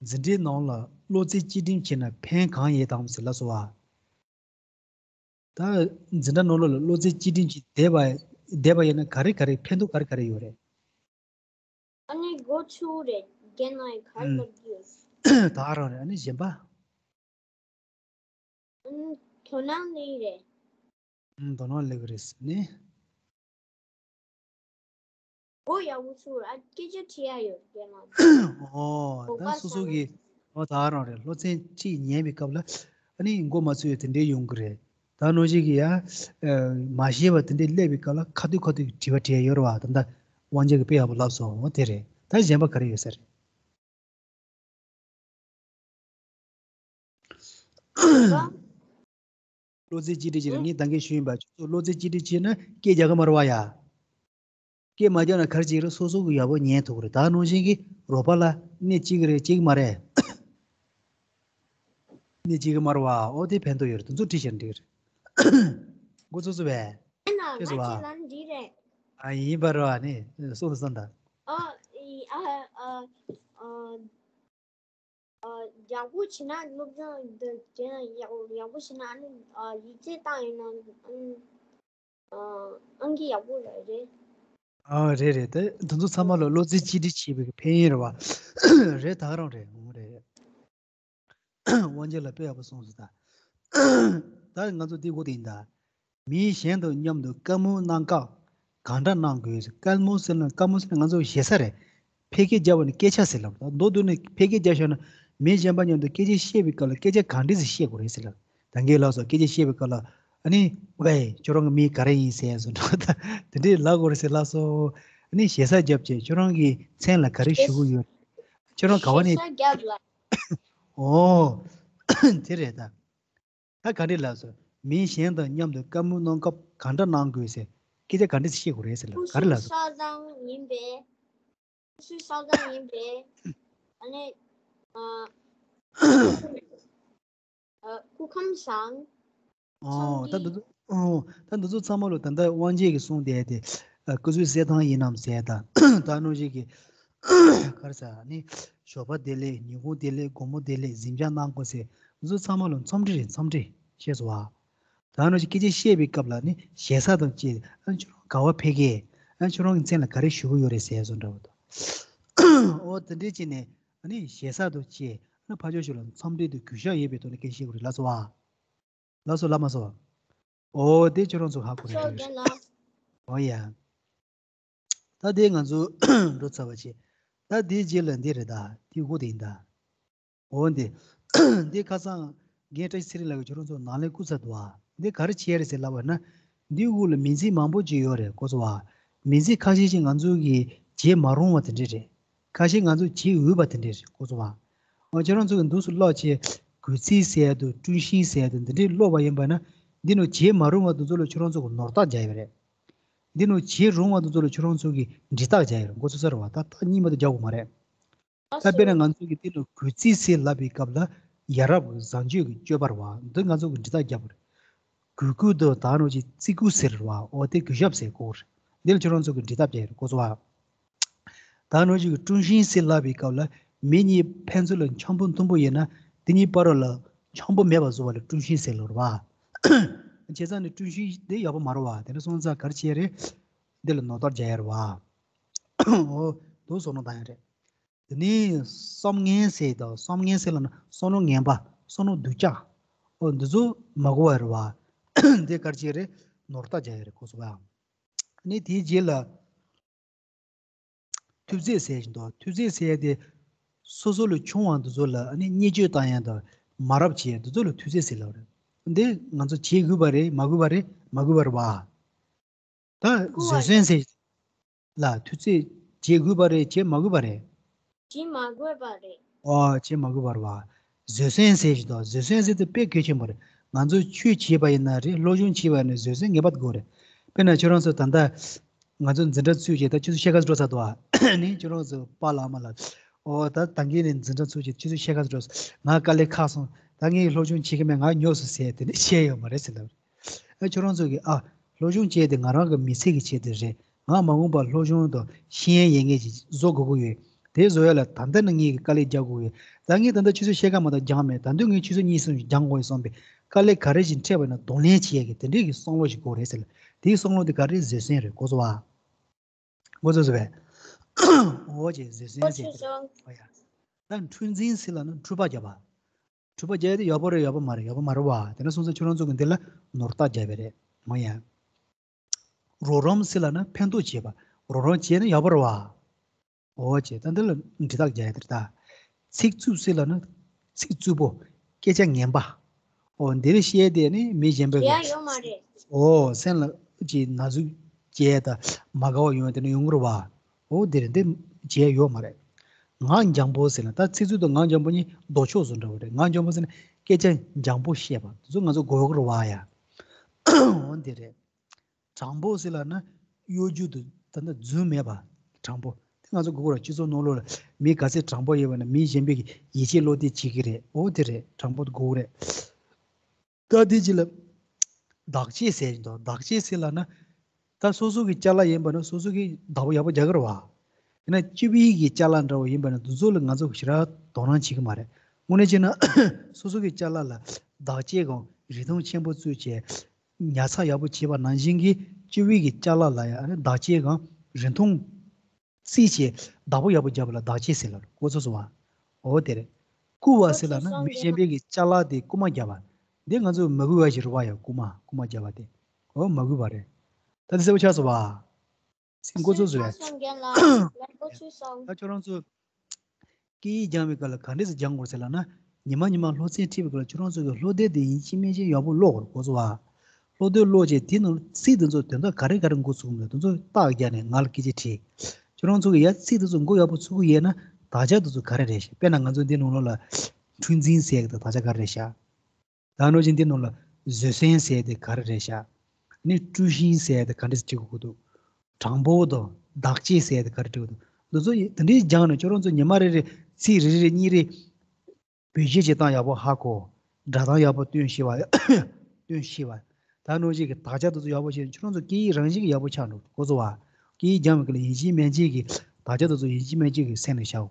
འཛིན་གྲྭའི་ནང་ལ་བློ་རྩེ་གཅིག་སྒྲིམ་བྱས་ན་ཕན་གང་ཡོད་དམ་ཟེར་ལབ་སོང་བ། ད་འཛིན་གྲྭ་ནང་ལོགས་ལ་བློ་རྩེ་གཅིག་སྒྲིམ་གྱིས་བསྡད་པ་བསྡད་པ་ཡིན་ན་ག་རེ་ག་རེ་ཕན་ཐོགས་ག་རེ་ག་རེ་ཡོད་རེད། ཨ་ནི་འགོ་ཚུགས་རེད། རྒན་ལགས་ག་རེ་ལབ་ཀྱི་ཡོད། ད་ག་རང་རེད། ཨ་ནི་གཞན་པ། ཨ་ནི་དོ་སྣང་སླེབས་རེད། ཨ་དོ་སྣང་སླེབས་ཀྱི་རེད་ཟེར་ནས། འགོ་ཡག་པོ་ཚུགས་ར་སྐད་ཆ་དྲི་ཡ་ཡོད་རྒན་ལགས། ཨོ་ད་སོ་སོ་གི་ཨོ་ད་ག་རང་རེད། སློབ་ཚན་ཁྲིད་ཉན་པའི་སྐབས་ལ་ཨ་ནི་འགོ་མ་ཚུགས་ཡ་དེ་འདྲའི་ཡོང་གི་རེད། ད་ནང་བཞིན་གྱི་ཡ། མ་ཤེས་པ་དེ་འདྲའི་སླེབས་པའི་སྐབས་ལ་ཁ་ཐུག་ཁ་ཐུག་གི་དྲི་བ་དྲི་ཡ་ཡོད་རེད་བ། ད་ལྟ་དབང་ཆེན་གྱིས་དཔེ་ཡག་པོ་ལབ་སོང་། འོ་དེ་རེད། ད་གཞན་པ་ག་རེ་ཡོད་ས་རེད། བློ་རྩེ་གཅིག་སྒྲིམ་བྱས་ན་ངས་ད་གིན་ཞུས་ཡིན་པ་ཁྱོད་ཚོ་བློ་རྩེ་གཅིག་སྒྲིམ་བྱས་ན་སྐད་རྒྱག་གི་མ་རེད་བ་ཡ། སྐད་མ་རྒྱག་ན་ག་རེ་བྱེད་ཀྱི་རེད། སོ་སོ་གི་ཡག་པོ་ཉན་ཐུབ་ཀྱི་རེད། ད་ནང་བཞིན་གྱི་རོགས་པ་ལ་གནོད་བྱེད་ཀྱི་རེད་བྱེད་ཀྱི་མ་རེད། གནོད་བྱེད་ཀྱི་མ་རེད་བ། ཨོ་དེ་ཕན་ཐོགས་ཡོད་རེད། དེ་ཚོ་ཁྲིད་བྱས་ན་འགྲིག་གི་རེད། འགོ་ཚུགས་ཚུགས་པས། ཨ་ན་ཁྱོད་ཚོ་ང་བ། ཁྱེད་ལ་འདི་རེད། ཨ་ཡིན་པ་རེད་བ་ནི་སོང་དུ་སོང་ད། ཨ་ཨ་ཨ་ཨ། ཡག་པོ་བྱེད་ན་སློབ་སྦྱོང་འདི་དེ་ཡག་ཡག་པོ་བྱེད་ན་ཨ་ནི་ཡིག་ཚད་བཏང་ཡིན་ན་ཨ་ཨང་ཀི་ཡག་པོ་རེད། ཨ་རེད་རེད། དེ་དེ་ཚོ་ཚང་མ་ལ་བློ་རྩེ་གཅིག་སྒྲིམ་བྱེད་པའི་ཕན་ཡོན་རེད་བ། རེད་ད་ག་རང་རེད། འོ་རེད། དབང་ཆེན་ལགས་དཔེ་ཡག་པོ་གསུངས་སོང་ད། ད་ང་ཚོ་འདི་འགོ་དེ་ཡིན་ད། མི་གཞན་དང་མཉམ་དུ་བཀའ་མོལ་གནང་སྐབས་གང་འདྲ་གནང་དགོས། བཀའ་མོལ་ཟེར་ན་བཀའ་མོལ་ཟེར་ན་ང་ཚོ་ཞེ་ས་རེད། ཕལ་སྐད་རྒྱབ་པ་ནི་སྐད་ཆ་ཟེར་ལབ། ད་མདོར་བསྡུས་ནས་ཕལ་སྐད་རྒྱབ་ཤོར་ན་མི་གཞན་པ་མཉམ་དུ་སྐད་ཆ་བཤད་པའི་སྐབས་ལ་སྐད་ཆ་གང་འདྲ་ཞིག་བཤད་དགོས་རེད་ཟེར་ལབ། ད་གིན་ལགས་སོ་སྐད་ཆ་བཤད་པའི་སྐབས་ལ་ཨ་ནི་ཝེ་ཁྱོད་རང་གི་མིང་ག་རེ་ཡིན་ཟེར་སོང་འགྲོ། ད་དེ་འདྲས་ལབ་དགོས་རེད་ཟེར་ལགས་སོ། ཨ་ནི་ཞེ་ས་རྒྱབ་བྱས་ཁྱོད་རང་གི་མཚན་ལ་ག་རེ་ཞུ་གི་ཡོད། ཁྱོད་རང་ག་བ་ནས། ཞེ་ས་རྒྱབ་ལ། ཨོ། དེ་རེད་ད། ད་ག་འདྲས་ལགས་སོ། མི་གཞན་དང་མཉམ་དུ་བཀའ་མོལ་གནང་སྐབས་ག་འདྲ་གནང་དགོས་ཟེར། སྐད་ཆ་ག་འདྲས་བཤད་དགོས་རེད་ཟེར་ལ་ག་རེ་ལགས་སོ། སྐུ་གཟུགས་ས་དང་ཡིན་པས། སྐུ་གཟུགས་ས་དང་ཡིན་པས། ཨ་ནི། ཨ། ཨ། སྐུ་ཁམས་བཟང་། ཨོ། ད་འདི་ཚོ། ཨོ། ད་འདི་ཚོ་ཚང་མ་ལོ་ད་ལྟ་དབང་རྒྱལ་གྱིས་གསུངས་བསྡད་དེ། ཨ། སྐུ་གཟུགས་གསལ་ཐང་ཡིན་ནམ་ཟེར་ད། ད་ནོ་ཞིག་གིས། ག་རེ་ཟེར་ནི། ཞོགས་པ་བདེ་ལེགས། ཉིན་གུང་བདེ་ལེགས། དགོང་མོ་བདེ་ལེགས། གཟིམ་འཇག་གནང་དགོས་ཟེར། འདི་ཚོ་ཚང་མ་ལོ་འཚམས་འདྲི་རེད་འཚམས་འདྲི། ཤེས་སོང་བ། ད་ནོ་ཞིག་སྐད་ཆ་བཤད་པའི་སྐབས་ལ་ནི་ཞེ་ས་དང་བཅས་ཨ་ཁྱོད་རང་ག་བ་ཕེབས་ཀྱི། ཨ་ཁྱོད་རང་གི་མཚན་ལ་ག་རེ་ཞུ་གི་ཡོད་རེད་ཟེར་སོང་འདྲ་བོ་དང་། ཨོ་དེ་འདྲས་བྱས་ནས་ཨ་ནི་ཞེ་ས་དང་བཅས་ཨ་ཕ་ཆོས་ཞུ་ལ་འཚམས་འདྲི་དང་གུས་ཞབས་ཡོད་པའི་ཐོག་ནས་སྐད་ཆ་བཤད་དགོས་རེད་ལགས་སོ་བ། ལགས་སོ་ལབ་མ་སོང་། ཨོ་དེ་ཁྱོད་རང་ཚོ་ཧ་གོ་རེད་ཤོག་རེད། རྒན་ལགས། ཨོ་ཡ། ད་དེ་ང་ཚོ་འགྲོ་ཚར་བ་བྱས། ད་དེའི་རྗེས་ལ་འདི་རེད་ད་དེ་འུ་དེ་ཡིན་ད། ཨོ་འདི། འདི་ཁ་སང་རྒན་བཀྲ་ཤིས་ཚེ་རིང་ལགས་ཀྱིས་ཁྱོད་རང་ཚོ་ནང་ལས་བསྐུར་ཚར་འདུག་ཨ། འདི་ག་རེ་བྱས་རེད་ཟེར་ལབ་པ་ན། འདི་དབུ་ལ་མིང་ཚིག་མང་པོ་ཅིག་ཡོད་རེད་གོ་སོང་ཨ། མིང་ཚིག་ཁ་ཤས་ཤིག་ང་ཚོ་གིས་བརྗེད་མ་རུང་བ་དེ་འདྲས་རེད། ཁ་ཤས་ང་ཚོ་བརྗེད་འོས་པ་དེ་འདྲས་རེད་གོ་སོང་ཨ། འོ་ཁྱེད་རང་ཚོ་གི་འདུག་སུ་ཀློག་བྱས། གུས་ཚིག་ཟེར་ཡ་དང་ཀྲུང་ཤིན་ཟེར་ཡ་དང་འདི་འདྲས་ཀློག་པ་ཡིན་པ་ན། འདི་ནང་བརྗེད་མ་རུང་བ་འདི་ཚོ་ལ་ཁྱོད་རང་ཚོ་གི་ནོར་རྟགས་རྒྱག་ཡོད་རེད། འདི་ནང་བརྗེད་རུང་བ་འདི་ཚོ་ལ་ཁྱོད་རང་ཚོ་གི་འབྲི་རྟགས་རྒྱག་ཡོད་རེད་མགོ་ཚོས་ས་རེད་བ། ད་རྟགས་གཉིས་མ་གཏོགས་རྒྱག་དགོས་མ་རེད། ད་དཔེར་ན་ང་ཚོ་གི་འདི་ལ་གུས་བརྩི་ཟེར་ལབ་པའི་སྐབས་ལ་ཡ་རབས་ཀྱི་བཟང་སྤྱོད་ཀྱི་སྤྱོད་པ་རེད་བ། འདི་ང་ཚོ་གི་འབྲི་རྟགས་རྒྱག་པ་རེད། གུས་བཀུར་དང་ད་ནོ་ཅིག་བརྩི་བཀུར་ཟེར་བ་འོ་དེ་གུས་ཞབས་ཟེར་གོ་རེད། འདི་ལ་ཁྱོད་རང་ཚོ་གི་འབྲི་ཐབས་རྒྱག་རེད་གོ་སོང་བ། ད་ནོ་ཅིག་ཀྲུང་ཤིན་ཟེར་ལབ་པའི་སྐབས་ལ་མི་གཉིས་ཕན་ཚུན་ལ་འཆམ་པོ་མཐུན་པོ་ཡིན་ན་དེ་གཉིས་བར་ལ་འཆམ་པོ་མེད་པ་བཟོ་བ་ལ་ཀྲུང་ཤིན་ཟེར་ལོ་རེད་བ། བྱས་ཙང་ནི་ཀྲུང་ཤིན་དེ་ཡག་པོ་མ་རེད་བ། དེ་འདྲ་སོང་ཙང་ག་རེ་བྱས་རེད། འདི་ལ་ནོར་རྟགས་རྒྱག་ཡ་རེད་བ། འོ་དུ་བཟོ་ནོ་ད་ཡ་རེད། དེ་ནས་བསམ་ངན་ཟེར་དང་བསམ་ངན་ཟེར་ལབ་ན་བསམ་མནོ་ངན་པ་བསམ་མནོ་སྡུག་ཅག་ཨོ་འདི་ཚོ་མ་གོ་བ་རེད་བ། འདི་གར་བྱས་རེད་ནོར་རྟགས་རྒྱག་ཡ་རེད་གོ་སོང་བ། ནི་དེའི་རྗེས་ལ་ཐུབ་ཚོད་ཟེར་བཞིན་དུ་ཐུབ་ཚོད་ཟེར་ཡ་དེ་སོ་སོ་ལས་ཆུང་བ་འདི་ཚོ་ལ་ནི་བརྙས་བཅོས་བཏང་ཡ་དང་མ་རབས་བྱེད་ཡ་འདི་ཚོ་ལ་ཐུབ་ཚོད་ཟེར་ལབ་རེད། འདི་ང་ཚོ་བྱེད་དགོས་པ་རེད་མ་དགོས་པ་རེད་མ་དགོས་པ་རེད་བ། ད་བཟོད་བསྲན་ཟེར། ལ་ཐུབ་ཚོད་བྱེད་དགོས་པ་རེད་བྱེད་མ་དགོས་པ་རེད། བྱེད་མ་དགོས་པ་རེད། ཨོ་བྱེད་མ་དགོས་པ་རེད་བ། བཟོད་བསྲན་ཟེར་བཞིན་དུ་བཟོད་བསྲན་ཟེར་དུས་དཔེ་གལ་ཆེན་པོ་རེད། ང་ཚོ་ཆོས་བྱེད་པ་ཡིན་ན་རེད་སློབ་སྦྱོང་བྱེད་པ་ཡིན་ན་བཟོད་བསྲན་ངེས་པར་དགོས་རེད། དཔེར་ན་ཁྱོད་རང་ཚོ་ད་ལྟ་ང་ཚོ་འཛིན་གྲྭ་ཚུད་བྱས་ད་ཁྱོད་ཚོ་ཤེས་ཁ་འགྲོ་ཚར་འདུག་ཨ། ནི་ཁྱོད་རང་ཚོ་པཱ་ལགས་ཨ་མ་ལགས་ཨོ་ད་ད་གིན་ནས་འཛིན་གྲྭ་ཚུད་བྱས་ཁྱོད་ཚོ་ཤེས་ཁ་འགྲོ་ང་དཀའ་ལས་ཁག་སོང་ད་ངས་སློབ་སྦྱོང་བྱེད་ཀྱི་མེད་ང་ཉོབ་སོང་ཟེར་དེ་ནས་བཤད་ཡོད་མ་རེད་ཟེར་ལབ་རེད། ཨ་ཁྱོད་རང་ཚོ་གིས་ཨ་སློབ་སྦྱོང་བྱས་ཏེ་ང་རང་གི་མི་ཚེ་གི་ཆེད་དུ་རེད། ང་མ་འོངས་པར་སློབ་སྦྱོང་དང་ཤེས་ཡོན་ཡོད་མཁན་ཅིག་བཟོ་དགོས་ཀྱི་ཡོད། དེ་བཟོ་ཡ་ལ་ད་ལྟ་ནས་ངས་ཀྱི་དཀའ་ལས་རྒྱག་དགོས་ཡོད། ད་ངས་ད་ལྟ་ཆུ་ཚོད་ཕྱེད་ཀ་མ་གཏོགས་སྦྱངས་མེད། ད་དུང་ངས་ཆུ་ཚོད་གཉིས་གསུམ་ཞིག་སྦྱང་དགོས་ཡོད་བསམ་པའི་དཀའ་ལས་ག་རེ་ཞིག་འཕྲད་པ་ན་གདོང་ལེན་བྱེད་ཡ་གི་དེ་འདྲས་ཀྱི་བསམ་བློ་ཞིག་དགོས་རེད་ཟེར་ལ། དེའི་བསམ་བློ་དེ་ག་རེ་བཟོད་བསྲན་རེད་གོ་སོང་བ། མགོ་ཚོས་སོང་བས། འོ་ཅེ་བཟོད་བསྲན་ཟེར་གི་རེད། ཨོ་ཡ། ད་འཁྲུག་འཛིང་ཟེར་ལབ་ན་འཁྲུག་པ་བརྒྱབ་པ། འཁྲུག་པ་བརྒྱབ་དེ་ཡག་པོ་རེད་ཡག་པོ་མ་རེད་ཡག་པོ་མ་རེད་བ། དེ་འདྲ་སོང་ཙང་ཁྱོད་རང་ཚོ་གི་འདི་ལ་ནོར་རྟགས་བརྒྱབ་པ་རེད་མོ་ཡ། རོགས་རམ་ཟེར་ལབ་ན་ཕན་ཐོགས་བྱེད་པ། རོགས་རམ་བྱས་ན་ཡག་པོ་རེད་བ། འོ་ཅེ་ད་འདི་ལ་འབྲི་རྟགས་རྒྱག་ཡ་དེ་རེད་ད། ཚིག་རྩུབ་ཟེར་ལབ་ན་ཚིག་རྩུབ་པོ། སྐད་ཆ་ངན་པ། འོ་འདི་རེད་བཤད་དེ་ནི་མི་གཞན་པའི་གི་ཡ་ཡོད་མ་རེད། འོ་སེམས་ལ་ཅིག་ན་ཟུག་བྱས་ད་མ་དགའ་བ་ཡོང་དེ་ནི་ཡོང་གི་རེད་བ། འོ་འདི་རེད་འདི་བྱས་ཡོད་མ་རེད། ངག་འཇམ་པོ་ཟེར་ན་ད་ཚིག་རྩུབ་དང་ངག་འཇམ་པོ་གཉིས་ལྡོག་ཕྱོགས་སུ་འདྲ་བ་རེད། ངག་འཇམ་པོ་ཟེར་ན་སྐད་ཆ་འཇམ་པོ་བཤད་པ་འདི་ཚོ་ང་ཚོ་དགོས་ཀྱི་རེད་བ་ཡ། འོ་འདི་རེད། དྲང་པོ་ཟེར་ལབ་ན་གཡོ་སྒྱུ་དང་ད་ལྟ་རྫུན་མེད་པ་དྲང་པོ། དེ་ང་ཚོ་དགོས་ཀྱི་རེད། སྤྱི་ཚོགས་ནང་ལོགས་ལ་མི་ག་ཚད་དྲང་པོ་ཡོད་པ་ན་མི་གཞན་པའི་གི་ཡིད་ཆེས་བློ་གཏད་བྱེད་ཀྱི་རེད། འོ་དེ་རེད་དྲང་པོ་དགོས་ཀྱི་རེད། ད་དེ་ཅི་ལ་བདག་གཅེས་ཟེར་བཞིན་དུ་བདག་གཅེས་ཟེར་ལབ་ན་ད་སོ་སོ་གི་ཅ་ལག་ཡིན་པ་ན་སོ་སོ་གི་བདག་པོ་ཡག་པོ་རྒྱག་གི་རེད་བ། ཡིན་ན་སྤྱི་པའི་གི་ཅ་ལག་འདྲ་བོ་ཡིན་པ་ན་དེ་ཚོ་ལ་ང་ཚོ་ཞེ་དྲག་དོ་སྣང་བྱེད་ཀྱི་མ་རེད། དངོས་གནས་བྱས་ན་སོ་སོ་གི་ཅ་ལག་ལ་བདག་གཅེས་གམ་རིན་ཐང་ཆེན་པོ་བཙུགས་བྱས། ཉར་ཚགས་ཡག་པོ་བྱེད་པ་ནང་བཞིན་གྱི་སྤྱི་པའི་གི་ཅ་ལག་ལ་ཡང་བདག་གཅེས་གམ་རིན་ཐང་རྩིས་བྱས་བདག་པོ་ཡག་པོ་རྒྱབ་པ་ལ་བདག་གཅེས་ཟེར་ལ་གོ་ཚོད་སོང་བ། འོ་དེ་རེད། རྐུ་བ་ཟེར་ལབ་ན་མི་གཞན་པའི་གི་ཅ་ལག་དེ་རྐུ་མ་རྒྱབ་པ། འདི་ང་ཚོ་མ་གུས་པ་ཞིག་རེད་བ་ཡ། རྐུ་མ་རྐུ་མ་རྒྱབ་པ་དེ་འོ་མ་གུས་པ་རེད། ད་དེ་གསལ་པོ་ཆགས་སོང་བ། ཚིག་མགོ་ཚོས་སོང་བས། ད་ཁྱོད་རང་ཚོ་སྐད་ཡིག་སྦྱང་བའི་སྐབས་ལ་ག་འདྲས་སེ་སྦྱང་དགོས་ཟེར་ལབ་ན། ཉི་མ་ཉི་མ་སློབ་ཚན་ཁྲིད་པའི་སྐབས་ལ་ཁྱོད་རང་ཚོ་གི་སློབ་དེབ་དེ་ཡིན་གཅིག་མིན་གཅིག་ཡག་པོ་ཀློག་དགོས་གོ་ཚོ་བ། སློབ་དེབ་ཀློག་རྗེས་དེ་ནང་ཚིག་དེ་ཚོ་དོན་དག་ག་རེ་ག་རེ་འགོ་ཚུགས་འདུག་དེ་ཚོ་རྟགས་རྒྱག་ནས་ང་ལ་སྐད་ཆ་དྲིས། ཁྱོད་རང་ཚོ་གི་ཡ་ཚིག་དེ་ཚོ་འགོ་ཡག་པོ་ཚུགས་ཀྱི་ཡོད་ན་དག་ཆ་དེ་ཚོ་ག་རེ་རེད་ཤག་དཔེར་ན་ང་ཚོ་འདི་ནང་ལོགས་ལ་འཁྲུལ་འཛིན་ཟེར་གི་དག་ཆ་ག་རེ་རེད་ཤག་ད་ནོ་ཅིག་འདི་ནང་ལ་བཟོད་བསྲན་ཟེར་དེ་ག་རེ་རེད་ཤག་ནི་དཀྲུལ་ཤིང་ཟེར་དེ་ག་འདྲ་ཅིག་གོ་འདུག་དྲང་པོ་དང་བདག་གཅེས་ཟེར་དེ་ག་རེ་འདྲ་འདུག་དེ་ཚོ་ཡི་དེ་འདྲའི་སྦྱངས་ནས་ཁྱོད་རང་ཚོ་ཉི་མ་རེ་རེ་ཚིག་རེ་རེ་གཉིས་རེ་བེད་སྤྱོད་བྱེད་སྟངས་ཡག་པོ་ཧ་གོ། སྒྲ་གདངས་ཡག་པོ་སྟོན་ཤེས་པ། སྟོན་ཤེས་པ། ད་ནོ་ཅིག་གི་དག་ཆ་དེ་ཚོ་ཡག་པོ་བྱས་ནས་ཁྱོད་རང་ཚོ་སྐད་ཡིག་རང་བཞིན་གྱི་ཡག་པོ་ཆགས་འགྲོ་གོ་ཚོ་བ། སྐད་ཡིག་སྦྱངས་པའི་སྐབས་ལ་ཡིན་གཅིག་མིན་གཅིག་གི་དག་ཆ་དེ་ཚོ་ཡིན་གཅིག་མིན་གཅིག་གི་སེམས་ནས་བཞག་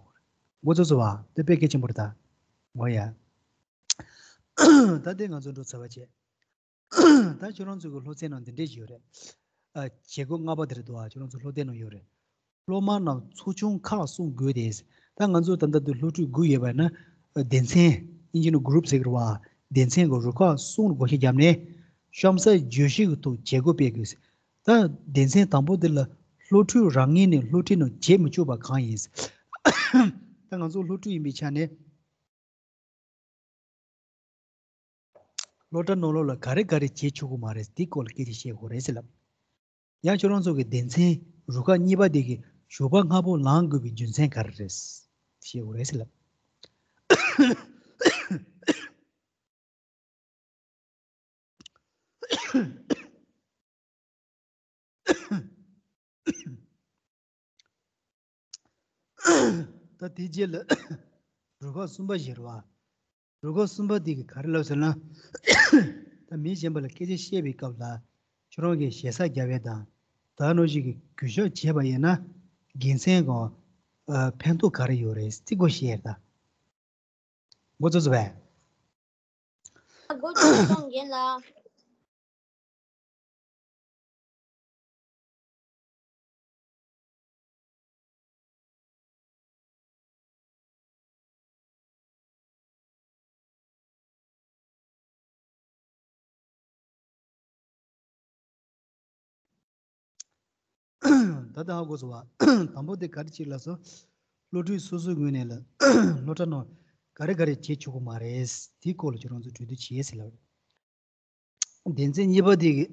དགོས་གོ་ཚོ་བ། དེ་དཔེ་གལ་ཆེན་པོ་རེད་ད། འོ་ཡ། ད་དེ་ང་ཚོ་འགྲོ་ཚར་བ་བྱས། ད་ཁྱོད་རང་ཚོ་གི་སློབ་ཚན་ནང་འདི་འདྲས་ཡོད་རེད། ཨ། བྱེད་སྒོ་ལྔ་པ་དེ་རེད་འདུག་ཨ། ཁྱོད་རང་ཚོ་སློབ་དེབ་ནང་ཡོད་རེད། སློབ་མ་རྣམས་ཚོགས་ཆུང་ཁག་གསུམ་བགོས་ཏེ། ད་ང་ཚོ་ད་ལྟ་དུ་སློབ་ཕྲུག་དགུ་ཡོད་པ་ན། སྡེ་ཚན། ཨིན་ཇི་ནང་གུ་རུབ་ཟེར་གི་རེད་བ། སྡེ་ཚན་གི་རུ་ཁག་གསུམ་བགོ་བཤའ་བརྒྱབ་ནས། གཤམ་གསལ་བརྗོད་གཞི་གི་ཐོག་བྱེད་སྒོ་སྤེལ་དགོས། ད་སྡེ་ཚན་དང་པོ་འདི་ལ་སློབ་ཕྲུག་རང་ངོས་ནས་སློབ་ཁྲིད་ནང་བྱེད་མི་ཆོག་པ་གང་ཡིན། ད་ང་ཚོ་སློབ་ཕྲུག་ཡིན་པའི་ཆ་ནས། སློབ་གྲྭ་ནང་ལོགས་ལ་ག་རེ་ག་རེ་བྱེད་ཆོག་གི་མ་རེད། དེའི་སྐོར་ལ་སྐད་ཆ་བཤད་དགོས་རེད་ཟེར་ལབ། ཡང་ཁྱོད་རང་ཚོ་གི་སྡེ་ཚན་རུ་ཁག་གཉིས་པ་དེ་གི་ཞོགས་པ་སྔ་པོ་ལངས་དགོས་པའི་རྒྱུ་མཚན་ག་རེ་རེད། བཤད་དགོས་རེད་ཟེར་ལབ། ད་དེ་རྗེས་ལ་རུ་ཁག་གསུམ་པ་ཞིག་རེད་བ། རུ་ཁག་གསུམ་པ་འདི་གི་ག་རེ་ལབ་ཟེར་ན། ད་མི་གཞན་པ་ལ་སྐད་ཆ་བཤད་པའི་སྐབས་ལ་ཁྱོད་རང་གིས་ཞེ་ས་རྒྱབ་ཡས་དང་། ད་ནོ་ཞིག་གིས་གུས་ཞབས་བྱས་པ་ཡིན་ན་དགེ་མཚན་གང་། ཨ། ཕན་ཐོགས་ག་རེ་ཡོད་རེད་ཅིག་གོ་བཤད་ཡས་ད། མགོ་ཚོས་སོ་བས། མགོ་ཚོས་སོང་རྒན་ལགས། ད་ལྟ་ཧ་གོ་སོང་བ། དང་པོ་དེ་ག་རེ་བྱེད་ལབ་སོང་། སློབ་ཕྲུག་སོ་སོའི་ངོས་ནས་ལ་སློབ་གྲྭ་ནང་ག་རེ་ག་རེ་བྱེད་ཆོག་གི་མ་རེད། དེའི་སྐོར་ལ་ཁྱོད་རང་ཚོ་གྲོས་བསྡུར་བྱེད་ཟེར་ལབ་རེད། སྡེ་ཚན་གཉིས་པ་དེ་གི་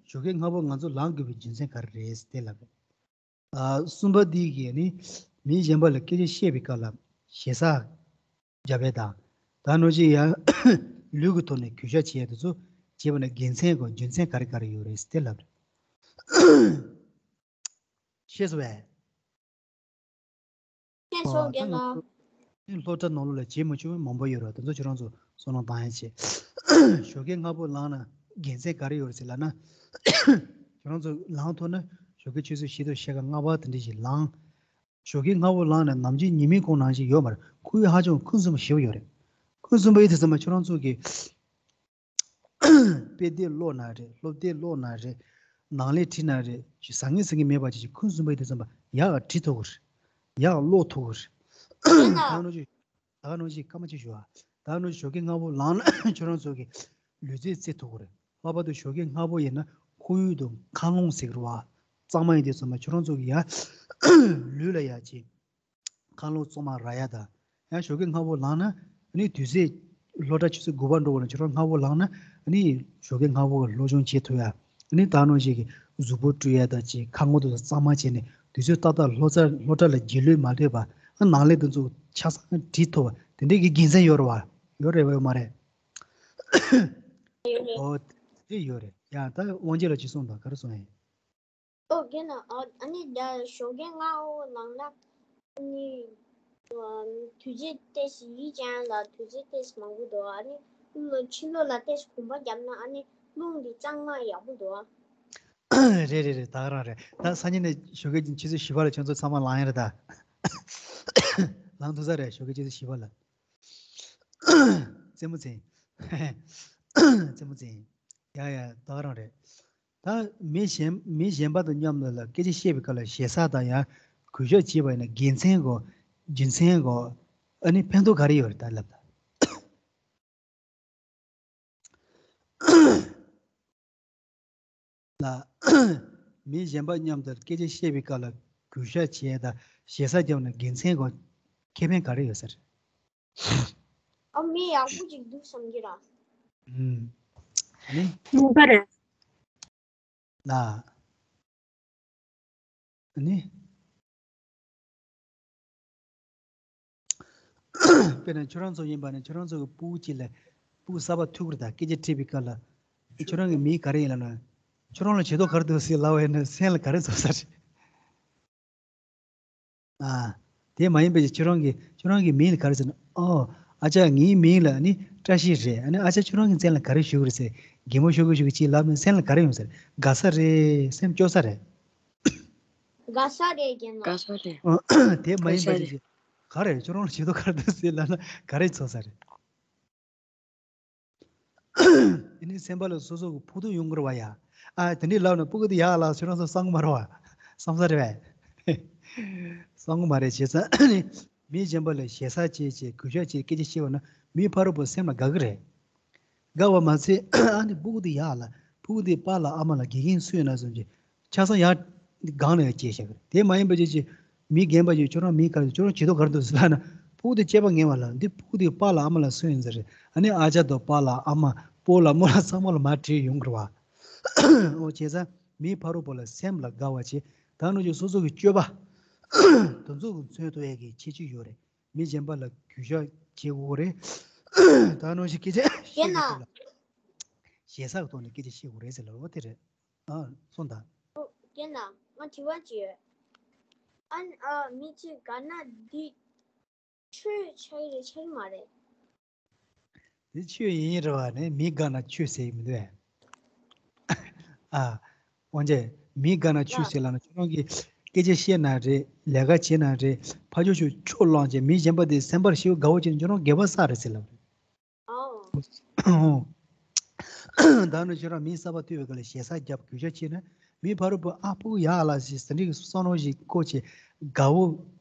ཞོགས་ཀས་སྔ་པོ་ང་ཚོ་ལངས་དགོས་པའི་རྒྱུ་མཚན་ག་རེ་རེད་དེ་ལབ་རེད། ཨ། གསུམ་པ་དེ་གི་ནི་མི་གཞན་པ་ལ་སྐད་ཆ་བཤད་པའི་སྐབས་ལ་ཞེ་ས་རྒྱབ་ཡས་དང་། ད་ནོ་ཅིག་ཡང་ལུས་ཀྱི་ཐོག་ནས་གུས་ཞབས་བྱེད་ཡས་དེ་ཚོ་བྱེད་པ་ན་དགེ་མཚན་གོ་རྒྱུ་མཚན་ག་རེ་ག་རེ་ཡོད་རེད་དེ་ལབ་རེད། ཤེས་སོང་བས། ཤེས་སོང་རྒན་ལགས། ཨ། ད་ང་ཚོ་སློབ་གྲྭ་ནང་ལོགས་ལ་བྱེད་མི་ཆོག་པ་མང་པོ་ཡོད་རེད། དེ་ཚོ་ཁྱོད་རང་ཚོ་བསམ་བློ་བཏང་ཡས་བྱེད། ཞོགས་ཀས་སྔ་པོ་ལངས་ན་དགེ་མཚན་ག་རེ་ཡོད་རེད་ཟེར་ལབ་ན། ཁྱོད་རང་ཚོ་ལངས་ཐུབ་ན་ཞོགས་ཀས་ཆུ་ཚོད་བཞི་དང་ཕྱེད་ཀ་ལྔ་པ་དེ་འདྲ་ཞིག་ལངས། ཞོགས་ཀས་སྔ་པོ་ལངས་ནས་ནམ་རྒྱུན་ཉི་མའི་གུང་ནང་བཞིན་ཡོད་མ་རེད། ཁོར་ཡུག་ཧ་ཅང་ཁུ་སིམ་པོ་ཞེ་པོ་ཡོད་རེད། ཁུ་སིམ་པོ་ཡིན་དུས་ཙམ་པ་ཁྱོད་རང་ཚོ་གི་དཔེ་དེབ་ཀློག་ན་རེད། སློབ་དེབ་ཀློག་ན་རེད། ནང་ལས་བྲིས་ན་རེད། ཅིག་ཟང་ངེ་ཟིང་ངེ་མེད་པ་ཅིག་ཅིག་ཁུ་སིམ་པོ་ཡིན་དུས་ཙམ་པ་ཡག་བྲིས་ཐུབ་ཀྱི་རེད། ཡག་ཀློག་ཐུབ་ཀྱི་རེད། ད་ག་ནང་བཞིན་ད་ག་ནང་བཞིན་སྐར་མ་གཅིག་ཞུ་ཨ། ད་ག་ནང་བཞིན་ཞོགས་ཀས་སྔ་པོ་ལངས་ན་ཁྱོད་རང་ཚོ་གི་ལུས་རྩལ་རྩེ་ཐུབ་ཀྱི་རེད། ལྷག་པར་དུ་ཞོགས་ཀས་སྔ་པོ་ཡིན་ན་ཁོར་ཡུག་དང་མཁའ་རླུང་ཟེར་གྱི་རེད་བ། གཙང་མ་ཡིན་དུས་ཙམ་པ་ཁྱོད་རང་ཚོ་གི་ཡ་ལུས་ལ་ཡ་ཅིག་མཁའ་རླུང་གཙང་མ་རག་ཡ་དང་། ཡང་ཞོགས་ཀས་སྔ་པོ་ལངས་ན་ནི་དུས་ཚོད་སློབ་གྲྭ་ཆུ་ཚོད་དགུ་པ་འགྲོ་བ་ན་ཁྱོད་རང་སྔ་པོ་ལངས་ན་ནི་ཞོགས་ཀས་སྔ་པོ་གི་སློབ་སྦྱོང་བྱེད་ཐུབ་ཡ། ནི་ད་ནང་བཞིན་གྱི་གཟུགས་པོ་བཀྲུ་ཡ་དང་ཅིག་ཁ་ངོ་དེ་ཚོ་གཙང་མ་བྱས་ནས་དུས་ཚོད་ཏག་ཏག་སློབ་གྲྭ་སློབ་གྲྭ་ལ་རྗེས་ལུས་མ་ཐེབས་པ། ཨ། ནང་ལས་དེ་ཚོ་ཆ་ཚང་བྲིས་ཐུབ་པ་དེ་འདྲའི་གི་དགེ་མཚན་ཡོད་རེད་བ། ཡོད་རེད་བ་ཡོད་མ་རེད། ཡོད་རེད། ཨོ། དེ་ཡོད་རེད། ཡ་ད་དབང་རྒྱལ་ལགས་ཅིག་གསུངས་དང་ག་རེ་གསུངས་ཡིན། ཨོ་རྒན་ལགས། ཨ་ནི་ད་ཞོགས་ཀས་སྔ་པོ་ལངས་ན་ཨ་ནི་དུས་ཚོད་ཏོག་ཙམ་ཡིད་ཅན་ལ་དུས་ཚོད་ཏོག་ཙམ་མང་པོ་འདུག་ཨ་ནི་ཕྱི་ལོགས་ལ་ཏོག་ཙམ་གོམ་པ་བརྒྱབ་ན་ཨ་ནི་རླུང་འདི་གཙང་མ་ཡག་པོ་འདུག་རེད་རེད་རེད། ད་ག་རང་རེད། ད་སང་ཉིན་ནས་ཞོགས་ཀས་ཆུ་ཚོད་བཞི་པ་ལ་ཁྱོད་ཚོ་ཚང་མ་ལངས་ཡ་རེད་ད། ལངས་ཐུབ་ས་རེད། ཞོགས་ཀས་ཆུ་ཚོད་བཞི་པ་ལ། རྩེད་མོ་རྩེ། རྩེད་མོ་རྩེ། ཡ་ཡ་ད་ག་རང་རེད། ད་མི་གཞན་མི་གཞན་པ་དང་མཉམ་དུ་ལ་སྐད་ཆ་བཤད་པའི་སྐབས་ལ་ཞེ་ས་དང་ཡང་གུས་ཞབས་བྱེད་པ་ཡིན་ན་དགེ་མཚན་གོ་རྒྱུ་མཚན་གོ་ཨ་ནི་ཕན་ཐོགས་ག་རེ་ཡོད་རེད་ད་ལབ་ད། ལ། མི་གཞན་པ་མཉམ་དུ་སྐད་ཆ་བཤད་པའི་སྐབས་ལ་གུས་ཞབས་བྱས་དང་ཞེ་ས་བརྒྱབ་ན་དགེ་མཚན་གོ་ཁེ་ཕན་ག་རེ་ཡོད་ཟེར། ཨ་མི་ཡག་པོ་ཅིག་འདུག་བསམ་གྱི་ར། ཨུམ། ཨ་ནི། མིན་པ་རེད། ལ། ཨ་ནི། དཔེར་ན་ཁྱོད་རང་ཚོ་ཡིན་པ་ནི་ཁྱོད་རང་ཚོ་གི་སྤུ་གུ་གཅིག་ལ་སྤུ་གུ་གསར་པ་ཐུག་གི་རེད་ད། སྐད་ཆ་དྲིས་པའི་སྐབས་ལ་ཁྱོད་རང་གི་མིང་ག་རེ་ཡིན་ལབ་ན། ཁྱོད་རང་ལ་བྱེད་ཐོག་ག་རེ་འདུག་ཟེར་ལབ་པ་ཡིན་ན་སེམས་ལ་ག་རེ་ཚོར་ས་རེད། ཨ། དེ་མ་ཡིན་པའི་ཁྱོད་རང་གི་ཁྱོད་རང་གི་མིང་ལ་ག་རེ་ཟེར་ན། ཨོ། ཨ་ཅག་ངའི་མིང་ལ་ནི་བཀྲ་ཤིས་རེད། ཨ་ནི་ཨ་ཅག་ཁྱོད་རང་གི་མཚན་ལ་ག་རེ་ཞུ་གི་རེད་ཟེར། གད་མོ་ཤོར་གི་ཤོར་གི་ཅིག་ལབ་ན་སེམས་ལ་ག་རེ་ཡོང་ས་རེད། དགའ་ས་རེད། སེམས་སྐྱོ་ས་རེད། དགའ་ས་རེད་རྒན་ལགས། དགའ་ས་རེད། ཨ། དེ་མ་ཡིན་པ་དགའ་ས་ཅིག་ག་རེ་ཁྱོད་རང་ལ་བྱེད་ཐོག་ག་རེ་འདུག་ཟེར་ལབ་ན་ག་རེ་ཚོར་ས་རེད། དེ་ནི་སེམས་པ་ལ་སོ་སོ་གི་ཕོག་ཐུག་ཡོང་གི་རེད་བ་ཡ། ཨ་དེ་འདྲའི་ལབ་ན་སྤུ་གུ་དེ་ཡག་ལ་ཁྱོད་རང་ཚོ་བསམ་གི་མ་རེད་བ། བསམ་ས་རེད་བས། བསམ་གི་མ་རེད། བྱས་ཙང་ནི་མི་གཞན་པ་ལ་ཞེ་ས་བྱས་བྱས་གུས་ཞབས་བྱས་སྐད་ཆ་བཤད་པ་ན་མི་ཕ་རོལ་པོ་སེམས་ལ་དགའ་གི་རེད། དགའ་བ་མ་ཚད་ཨ་ནི་སྤུ་གུ་དེ་ཡག་ལ་སྤུ་གུ་དེ་པཱ་ལགས་ཨ་མ་ལགས་དགེ་རྒན་སུ་ཡིན་ན་བཟུང་བྱས། ཆ་ཚང་ཡར་སྒང་ལ་ཡར་བསྐྱལ་བཞག་གི་རེད། དེ་མ་ཡིན་པ་ཅིག་ཅིག་མི་རྒན་པ་ཅིག་ཁྱོད་རང་མིང་ག་རེ། ཁྱོད་རང་བྱེད་ཐོག་ག་རེ་འདུག་ཟེར་ལབ་ན། ཕྲུ་གུ་དེ་སྐྱེས་པ་ངན་པ་ལ་འདི་ཕྲུ་གུ་དེ་པཱ་ལགས་ཨ་མ་ལགས་སུ་ཡིན་ཟེར། ཨ་ནི་ཨ་ཅག་དང་པཱ་ལགས་ཨ་མ་སྤོ་ལགས་རྨོ་ལགས་ཚང་མ་ལ་མར་དྲིས་ཡོང་གི་རེད་བ། འོ་བྱས་ཙང་མི་ཕ་རོལ་པོ་ལ་སེམས་ལ་དགའ་བ་བྱེད། ད་ནང་བཞིན་སོ་སོ་གི་སྤྱོད་པ་དེ་ཚོ་གི་མཚོན་ཐུབ་ཡས་ཀྱི་ཁྱད་ཆོས་ཡོད་རེད། མི་གཞན་པ་ལ་གུས་ཞབས་བྱེད་དགོས་རེད། ད་ནང་བཞིན་སྐད་ཆ་བཤད་ཡིན་ན། དུས་ལ་ཞེ་ས་གི་ཐོག་ནས་སྐད་ཆ་བཤད་དགོས་རེད་ཟེར་ལབ་པ་དེ་རེད། ཨ། གསུངས་དང་། རྒན་ལགས་ང་དྲི་བ་ཅིག་ཡོད། ཨ་ནི་ཨ་མི་གཅིག་དགའ་ན་འདི་ཆོས་ཆགས་ཀྱི་རེད་ཆགས་ཀྱི་མ་རེད། དེ་ཆོས་ཡིན་རེད་བ་ནི་མི་དགའ་ན་ཆོས་ཟེར་གྱི་མི་འདུག་ཨ། ཨ། འོན་ཀྱང་མི་དགའ་ན་ཆོས་ཟེར་ལབ་ན་ཁྱོད་རང་གིས་སྐད་ཆ་བཤད་ན་རེད། ལས་ཀ་བྱེད་ན་རེད། ཕར་ཕྱོགས་ཕྱོགས་ཕྱོགས་བླངས་བྱས་མི་གཞན་པ་དེ་སེམས་པར་ཞེ་པོ་དགའ་བོ་བྱས་ན་ཁྱོད་རང་དགེ་བ་བསགས་རེད་ཟེར་ལབ་རེད། ཨོ། ད་ནི་ཁྱོད་རང་མི་གསར་པ་ཐུག་པའི་སྐབས་ལ་ཞེ་ས་རྒྱབ་གུས་ཞབས་བྱས་ན་མི་ཕ་རོལ་པོ་ཨ་ཕྲུ་གུ་ཡག་ལ་ཞེས་ཟེར་འདྲི་གི་བསམ་བློ་ཞིག་བསྐོར་བྱས་དགའ་བོ་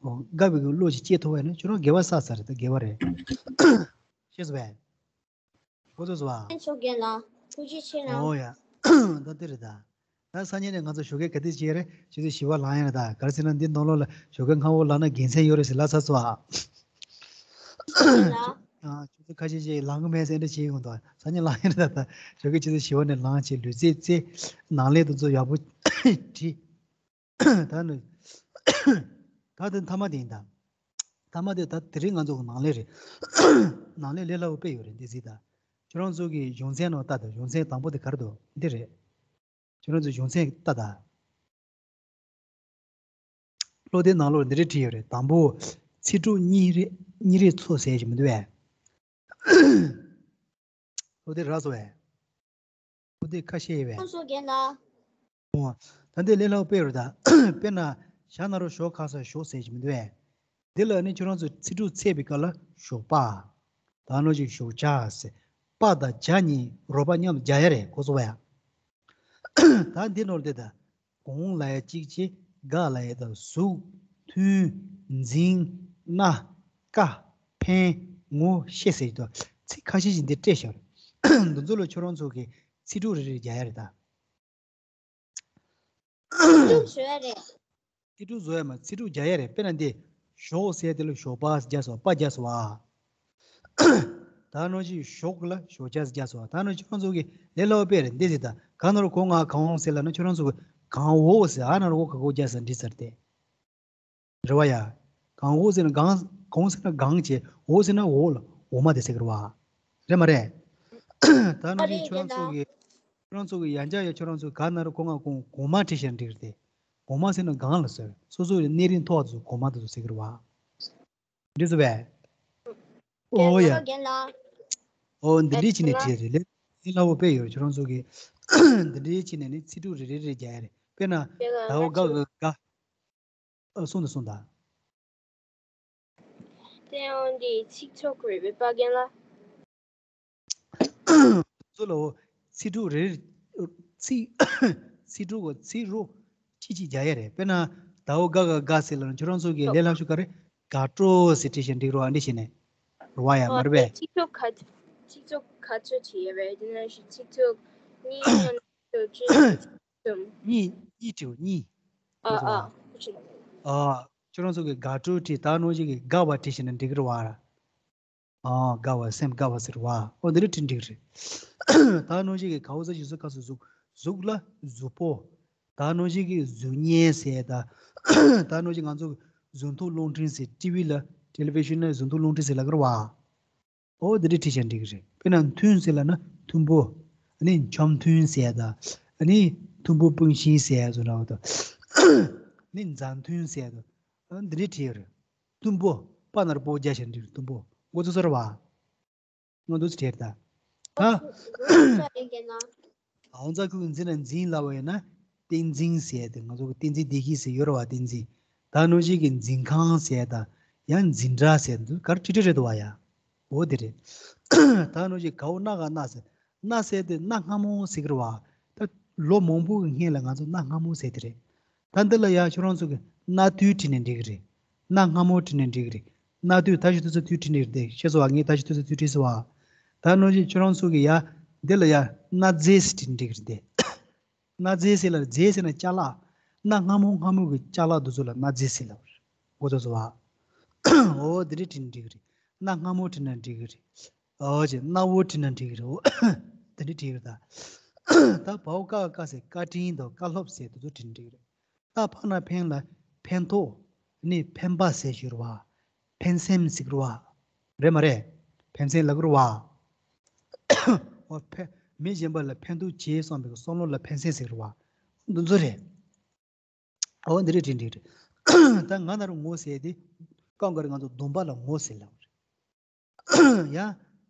དགའ་བའི་བློ་ཞིག་སྐྱེ་ཐུབ་པ་ཡིན་ན་ཁྱོད་རང་དགེ་བ་བསགས་ཚར་རེད། ད་དགེ་བ་རེད། ཤེས་སོང་བས། གོ་ཚོད་སོང་བ། ཚོགས་རྒྱན་ལ་ཐུགས་རྗེ་ཆེ་གནང་། ཨོ་ཡ། ད་འདི་རེད་ད། ད་སང་ཉིན་ནས་ང་ཚོ་ཞོགས་ཀས་ག་དུས་བྱེད་རེད། ཆུ་ཚོད་བཞི་པ་ལངས་ཡ་རེད་ད། ག་རེ་ཟེར་ན་འདི་ནང་ལོགས་ལ་ཞོགས་ཀས་སྔ་པོ་ལངས་ན་དགེ་མཚན་ཡོད་རེད་ཟེར་ལབ་ཚར་སོང་ཨ། ཨ། ཆུ་ཚོད་ཁ་ཤས་ཤིག་ལངས་གི་མེད་ཟེར་འདྲ་བྱེད་ཡོང་དོ། སང་ཉིན་ལངས་ཡ་རེད་ད། ད་ཞོགས་ཀས་ཆུ་ཚོད་བཞི་པ་ནས་ལངས་བྱས་ལུས་རྩལ་རྩེ། ནང་ལས་དེ་ཚོ་ཡག་པོ་བྲིས། ད་ནི། ད་དེ་མཐའ་མ་དེ་ཡིན་ད། མཐའ་མ་དེ་ད་དེ་རིང་ང་ཚོ་གི་ནང་ལས་རེད། ནང་ལས་ལས་སླ་པོ་དཔེ་ཡོད་རེད་འདི་གཟིགས་ད། ཁྱོད་རང་ཚོ་གི་གཞུང་ཚན་ནང་ལྟ་ད། གཞུང་ཚན་དང་པོ་དེ་ག་རེ་འདུག་འདི་རེད། ཁྱོད་རང་ཚོ་གཞུང་ཚན་ལྟ་ད། སློབ་དེབ་ནང་ལོགས་འདི་འདྲས་བྲིས་ཡོད་རེད། དང་པོ་ཚིག་གྲུབ་གཉིས་རེ་གཉིས་རེ་ཚོ་ཟེར་གྱི་མི་འདུག་བས། སློབ་དེབ་རག་སོང་བས། སློབ་དེབ་ཁ་ཤས་ཡོད་བས། ཁོང་ཚོ་རྒན་ལགས། ཨོ། ད་འདི་ལས་སླ་པོ་དཔེ་ཡོད་རེད་ད། དཔེར་ན་ཞྭ་ན་རོ་ཞོག་ཁ་ས་ཞོག་ཟེར་གྱི་མི་འདུག་བས། འདི་ལ་ནི་ཁྱོད་རང་ཚོ་ཚིག་གྲུབ་ཚད་པའི་སྐབས་ལ་ཞོགས་པ། ད་ནང་བཞིན་ཞོགས་ཇ་ཟེར། པ་དང་ཇ་གཉིས་རོ་པ་མཉམ་དུ་རྒྱག་ཡ་རེད། གོ་སོང་བས། ད་འདི་ནོར་འདི་ད། གོང་ལ་ཡ་གཅིག་བྱས། ག་ལ་ཡ་ད་གཟུགས། ཐུན། འཛིན། སྣ། ཀ། ཕན། ངོ་། ཤེས་ཟེར་གྱི་འདུག་ཚིག་ཁ་ཤས་ཤིག་འདི་སྤྲད་བཞག་རེད། འདི་ཚོ་ལ་ཁྱོད་རང་ཚོ་གིས་ཚིག་གྲུབ་རེ་རེ་རྒྱག་ཡ་རེད་ད། ཚིག་གྲུབ་བཟོ་ཡ་རེད། ཚིག་གྲུབ་བཟོ་ཡ་མ་ཚིག་གྲུབ་རྒྱག་ཡ་རེད། དཔེར་ན་འདི། ཞོག་ཟེར་དེ་ལ་ཞོགས་པ་རྒྱག་སོང་། པ་རྒྱག་སོང་བ། ད་ནང་བཞིན་ཞོག་ལ་ཞོགས་ཇ་རྒྱག་སོང་བ། ད་ནང་བཞིན་ཁྱོད་རང་ཚོ་གིས་ལས་སླ་པོ་དཔེ་རེད་འདི་ཟེར་ད། ག་ན་རོ་གོ་ང་གང་འོང་ཟེར་ལབ་ན་ཁྱོད་རང་ཚོ་གིས་གང་འོ་ཟེར། ཨ་ན་རོ་གོ་ག་གོ་རྒྱག་ས་འདི་ཟེར་ཏེ། རེད་བ་ཡ། གང་འོ་ཟེར་ན་གང་། གང་ཟེར་ན་གང་བྱས། འོ་ཟེར་ན་འོ་ལ་འོ་མ་དེ་ཟེར་གི་རེད་བ། རེད་མ་རེད། ད་ནང་བཞིན་ཁྱོད་རང་ཚོ་གིས། ཁྱོད་རང་ཚོ་གིས་ཡང་བསྐྱར་ཡང་ཁྱོད་རང་ཚོ་ག་ན་རོ་གོ་ང་གོང་གོང་མ་བྲིས་བཞག་འགྲིག་རེད་དེ། གོང་མ་ཟེར་ན་གང་ལ་ཟེར། སོ་སོ་ཡི་གནས་རིམ་ཐོག་ཚོ་གོང་མ་དེ་ཚོ་ཟེར་གི་རེད་བ། འགྲིག་སོང་བས། ཨོ་ཡ། རྒན་ལགས། ཨོ་འདི་འདྲས་བྱས་ནས་བྲིས་རེད། ལས་སླ་པོ་དཔེ་ཡོད། ཁྱོད་རང་ཚོ་གིས་འདི་འདྲས་བྱས་ནས་ནི་ཚིག་གྲུབ་རེ་རེ་རེ་རྒྱག་ཡ་རེད། དཔེར་ན་ད་འོ་ག་ག་ག་ཨ། གསུངས་དང་གསུངས་དང་། དེ་ཡང་འདི་ཚིག་ཚོགས་རེད་པས་པ་རྒན་ལགས། ཚོ་ལ་འོ་ཚིག་གྲུབ་རེ་རེ། ཚིག་ཚིག་གྲུབ་གོ་ཚིག་རོ་གཅིག་གཅིག་རྒྱག་ཡ་རེད། དཔེར་ན་ད་འོ་ག་ག་ག་ཟེར་ལབ་ན་ཁྱོད་རང་ཚོ་གིས་ལས་སླ་ཤོས་ག་རེ། དགའ་སྤྲོ་ཟེར་བྲིས་བཞག་འགྲིག་རོ། ཨ་འདི་བྱས་ནས་རོ་བ་ཡ་མ་རེད་པས། ཚིག་ཚོགས་ག་ཚིག་ཚོགས་ག་ཚོད་བྲིས་ཡ་རེད། དེ་ན་ཞིག་ཚིག་ཚོགས་གཉིས་ཡང་ཚོགས་གཅིག་གཉིས། གཉིས་བྲིས་གཉིས། ཨ་ཨ། ཨ། ཁྱོད་རང་ཚོ་གིས་དགའ་སྤྲོ་བྲིས། ད་ནང་བཞིན་གྱི་དགའ་བ་བྲིས་བཞག་ན་འགྲིག་གི་རེད་བ། ཨ་དགའ་བ་སེམས་དགའ་བ་ཟེར་བ། འོ་འདི་འདྲ་བྲིས་འགྲིག་རེད། ད་ནང་བཞིན་གྱི་ག་བོ་ཟ་ཞིག་ཟུག་ག་སུ་ཟུག་གཟུགས་ལ་གཟུགས་པོ། ད་ནང་བཞིན་གྱི་གཟུགས་བརྙན་ཟེར་ད། ད་ནང་བཞིན་ང་ཚོ་གཟུགས་མཐོང་རླུང་འཕྲིན་ཟེར་ཊི་ཝི་ལ་ཊེ་ལི་ཝི་ཤན་ན་གཟུགས་མཐོང་རླུང་འཕྲིན་ཟེར་ལབ་ཀྱི་རེད་བ། ཨོ་འདི་འདྲ་བྲིས་བྱས་འགྲིག་གི་རེད། དཔེར་ན་མཐུན་ཟེར་ལབ་ན་མཐུན་པོ། ཨ་ནི་འཆམ་མཐུན་ཟེར་ཡ་དང་། ཨ་ནི་མཐུན་པོ་སྤུན་ཤིང་ཟེར་ཡ་ཚོ་འདྲ་བོ་དང་། ཨ་ནི་མཛའ་མཐུན་ཟེར་ཡ་དང་། ཨ་འདི་འདྲ་བྲིས་ཡོད་རེད། མཐུན་པོ། པ་ན་རོ་པོ་རྒྱག་བྱས་འགྲིག་རེད། མཐུན་པོ། མགོ་ཚོས་སོ་ར་བ། ང་འདུག་སེ་བྲིས་ད། ད། ཨང་རྩ་ཁུག་འཛིན་ན་འཛིན་ལབ་པ་ཡིན་ན། བསྟན་འཛིན་ཟེར་ཏེ་ང་ཚོ་གི་བསྟན་འཛིན་བདེ་སྐྱིད་ཟེར་ཡོད་རེད་བ། བསྟན་འཛིན། ད་ནང་བཞིན་གྱི་འཛིན་ཁང་ཟེར་དང་། ཡང་འཛིན་གྲྭ་ཟེར་འདུག་ག་རེ་བྲིས་བྲིས་རེད་འདུག་བ་ཡ། འོ་དེ་རེད། ད་ནང་བཞིན་གའོ་གནའ་ག་གནའ་ཟེར། གནའ་ཟེར་ཏེ་གནའ་སྔ་མོ་ཟེར་གི་རེད་བ། ད་ལོ་མང་པོ་གི་སྔོན་ལ་ང་ཚོ་གནའ་སྔ་མོ་ཟེར་དེ་རེད། ད་འདི་ལ་ཡ་ཁྱོད་རང་ཚོ་གི་གནའ་དུས་བྲིས་ནས་འགྲིག་གི་རེད། གནའ་སྔ་མོ་བྲིས་ནས་འགྲིག་གི་རེད། གནའ་དུས་ད་ཞུ་དུས་ཚོད་དུས་བྲིས་ནས་རེད་དེ། ཤེས་སོང་བ། ངས་ད་ཞུ་དུས་ཚོད་དུས་བྲིས་སོང་བ། ད་ནང་བཞིན་ཁྱོད་རང་ཚོ་གི་ཡ། འདི་ལ་ཡ་གནའ་རྫས་ཟེར་བྲིས་ནས་འགྲིག་གི་རེད་དེ། གནའ་རྫས་ཟེར་ལ་རྫས་ཟེར་ན་ཅ་ལག་གནའ་སྔ་མོ་སྔ་མོ་གི་ཅ་ལག་འདི་ཚོ་ལ་གནའ་རྫས་ཟེར་ལབ་རེད། མགོ་ཚོས་སོང་བ། འོ་འདི་འདྲ་བྲིས་ནས་འགྲིག་གི་རེད། གནའ་སྔ་མོ་བྲིས་ན་འགྲིག་གི་རེད། ཨོ་ཅེ་གནའ་བོ་བྲིས་ན་འགྲིག་གི་རེད། འོ་དེ་འདྲ་བྲིས་ཡོད་ད། ད་བའོ་ཀ་ཀ་ཟེར་བཀའ་དྲིན་དང་བཀའ་སློབ་ཟེར་དེ་ཚོ་བྲིས་ན་འགྲིག་གི་རེད། ད་ཕ་ན་ཕན་ལ་ཕན་ཐོགས། ནི་ཕན་པ་ཟེར་ཞུ་རེད་བ། ཕན་སེམས་ཟེར་གི་རེད་བ། རེད་མ་རེད། ཕན་སེམས་ལབ་གི་རེད་བ། འོ་ཕན། མི་གཞན་པ་ལ་ཕན་ཐོགས་བྱེད་བསམ་པའི་བསམ་བློ་ལ་ཕན་སེམས་ཟེར་གི་རེད་བ། འདི་ཚོ་རེད། འོ་འདི་རེད། བྲིས་འགྲིག་རེད། ད་ང་ན་རོ་ངོ་ཟེར་དེ། ཀང་ག་རེ་ང་ཚོ་སྡོམ་པ་ལ་ངོ་ཟེར་ལབ་རེད། ཡ།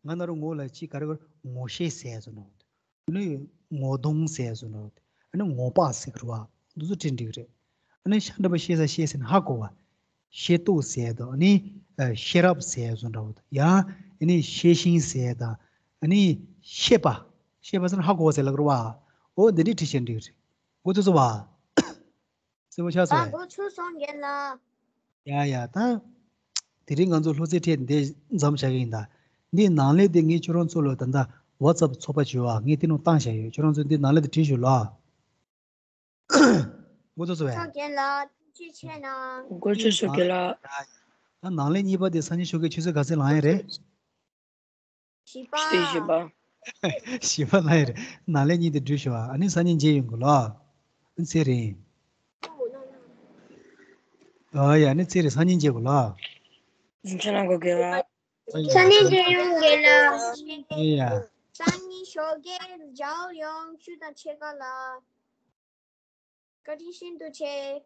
ང་ན་རོ་ངོ་ལ་ཅི་ག་རེ་ག་རེ་ངོ་ཤེས་ཟེར་ཚོ་ནོ། ནི་ངོ་གདོང་ཟེར་ཚོ་ནོ། ནི་ངོ་པ་ཟེར་གི་རེད་བ། འདི་ཚོ་བྲིས་འགྲིག་རེད། ནི་ཤ་འདྲ་པོ་ཤེས་ས་ཤེས་ཟེར་ན་ཧ་གོ་བ། ཤེས་རྟོགས་ཟེར་དང་ནི། ཤེས་རབ་ཟེར་ཚོ་འདྲ་བོ་དང་ཡ། ནི་ཤེས་ཤིང་ཟེར་དང་། ནི་ཤེས་པ། ཤེས་པ་ཟེར་ན་ཧ་གོ་བ་ཟེར་ལབ་གི་རེད་བ། འོ་འདི་འདྲས་བྲིས་བྱས་འགྲིག་རེད། འགོ་ཚུགས་སོང་བ། གསལ་པོ་ཆགས་སོང་བས། ད་འགོ་ཚུགས་སོང་རྒན་ལགས། ཡ་ཡ་ད། དེ་རིང་ང་ཚོ་སློབ་ཚན་ཁྲིད་འདི་མཚམས་བཞག་གི་ཡིན་ད། འདིའི་ནང་ལས་དེ་ངས་ཁྱོད་རང་ཚོ་ལ་ད་ལྟ་ཝ་ཙབ་ཚོགས་པ་བྱོས་ཨ། ངས་དེ་ནང་བཏང་བཞག་ཡོད། ཁྱོད་རང་ཚོ་འདི་ནང་ལས་དེ་བྲིས་ཞུ་ལ། འགོ་ཚུགས་སོང་བས། ཆོག་རྒན་ལགས། ཐུགས་རྗེ་ཆེ་གནང་། འགོ་ཚུགས་སོང་རྒན་ལགས། ད་ནང་ལས་གཉིས་པ་དེ་སང་ཉིན་ཞོགས་ཀས་ཆུ་ཚོད་ག་ཚོད་ལངས་ཡ་རེད། བཞི་པ། བཞི་པ། བཞི་པ་ལ་ཡིན་རེད། ནང་ལས་གཉིས་དེ་འགྲུལ་ཤོག་ཨ་ནི་སང་ཉིན་མཇལ་ཡོང་གི་ལོ། ཨ་ཚེ་རིང་། ཨ་ཡ་ཨ་ནི་ཚེ་རིང་སང་ཉིན་མཇལ་གི་ལོ། ཁྱེད་རང་གོ་གི་ལ། སང་ཉིན་མཇལ་ཡོང་གི་ལ། ཨ་ཡ། སང་ཉིན་ཞོགས་ཀས་མཇལ་ཡོང་ཆུ་དང་ཕྱེད་ཀ་ལ། བཀའ་དྲིན་ཤིན་ཏུ་ཆེ།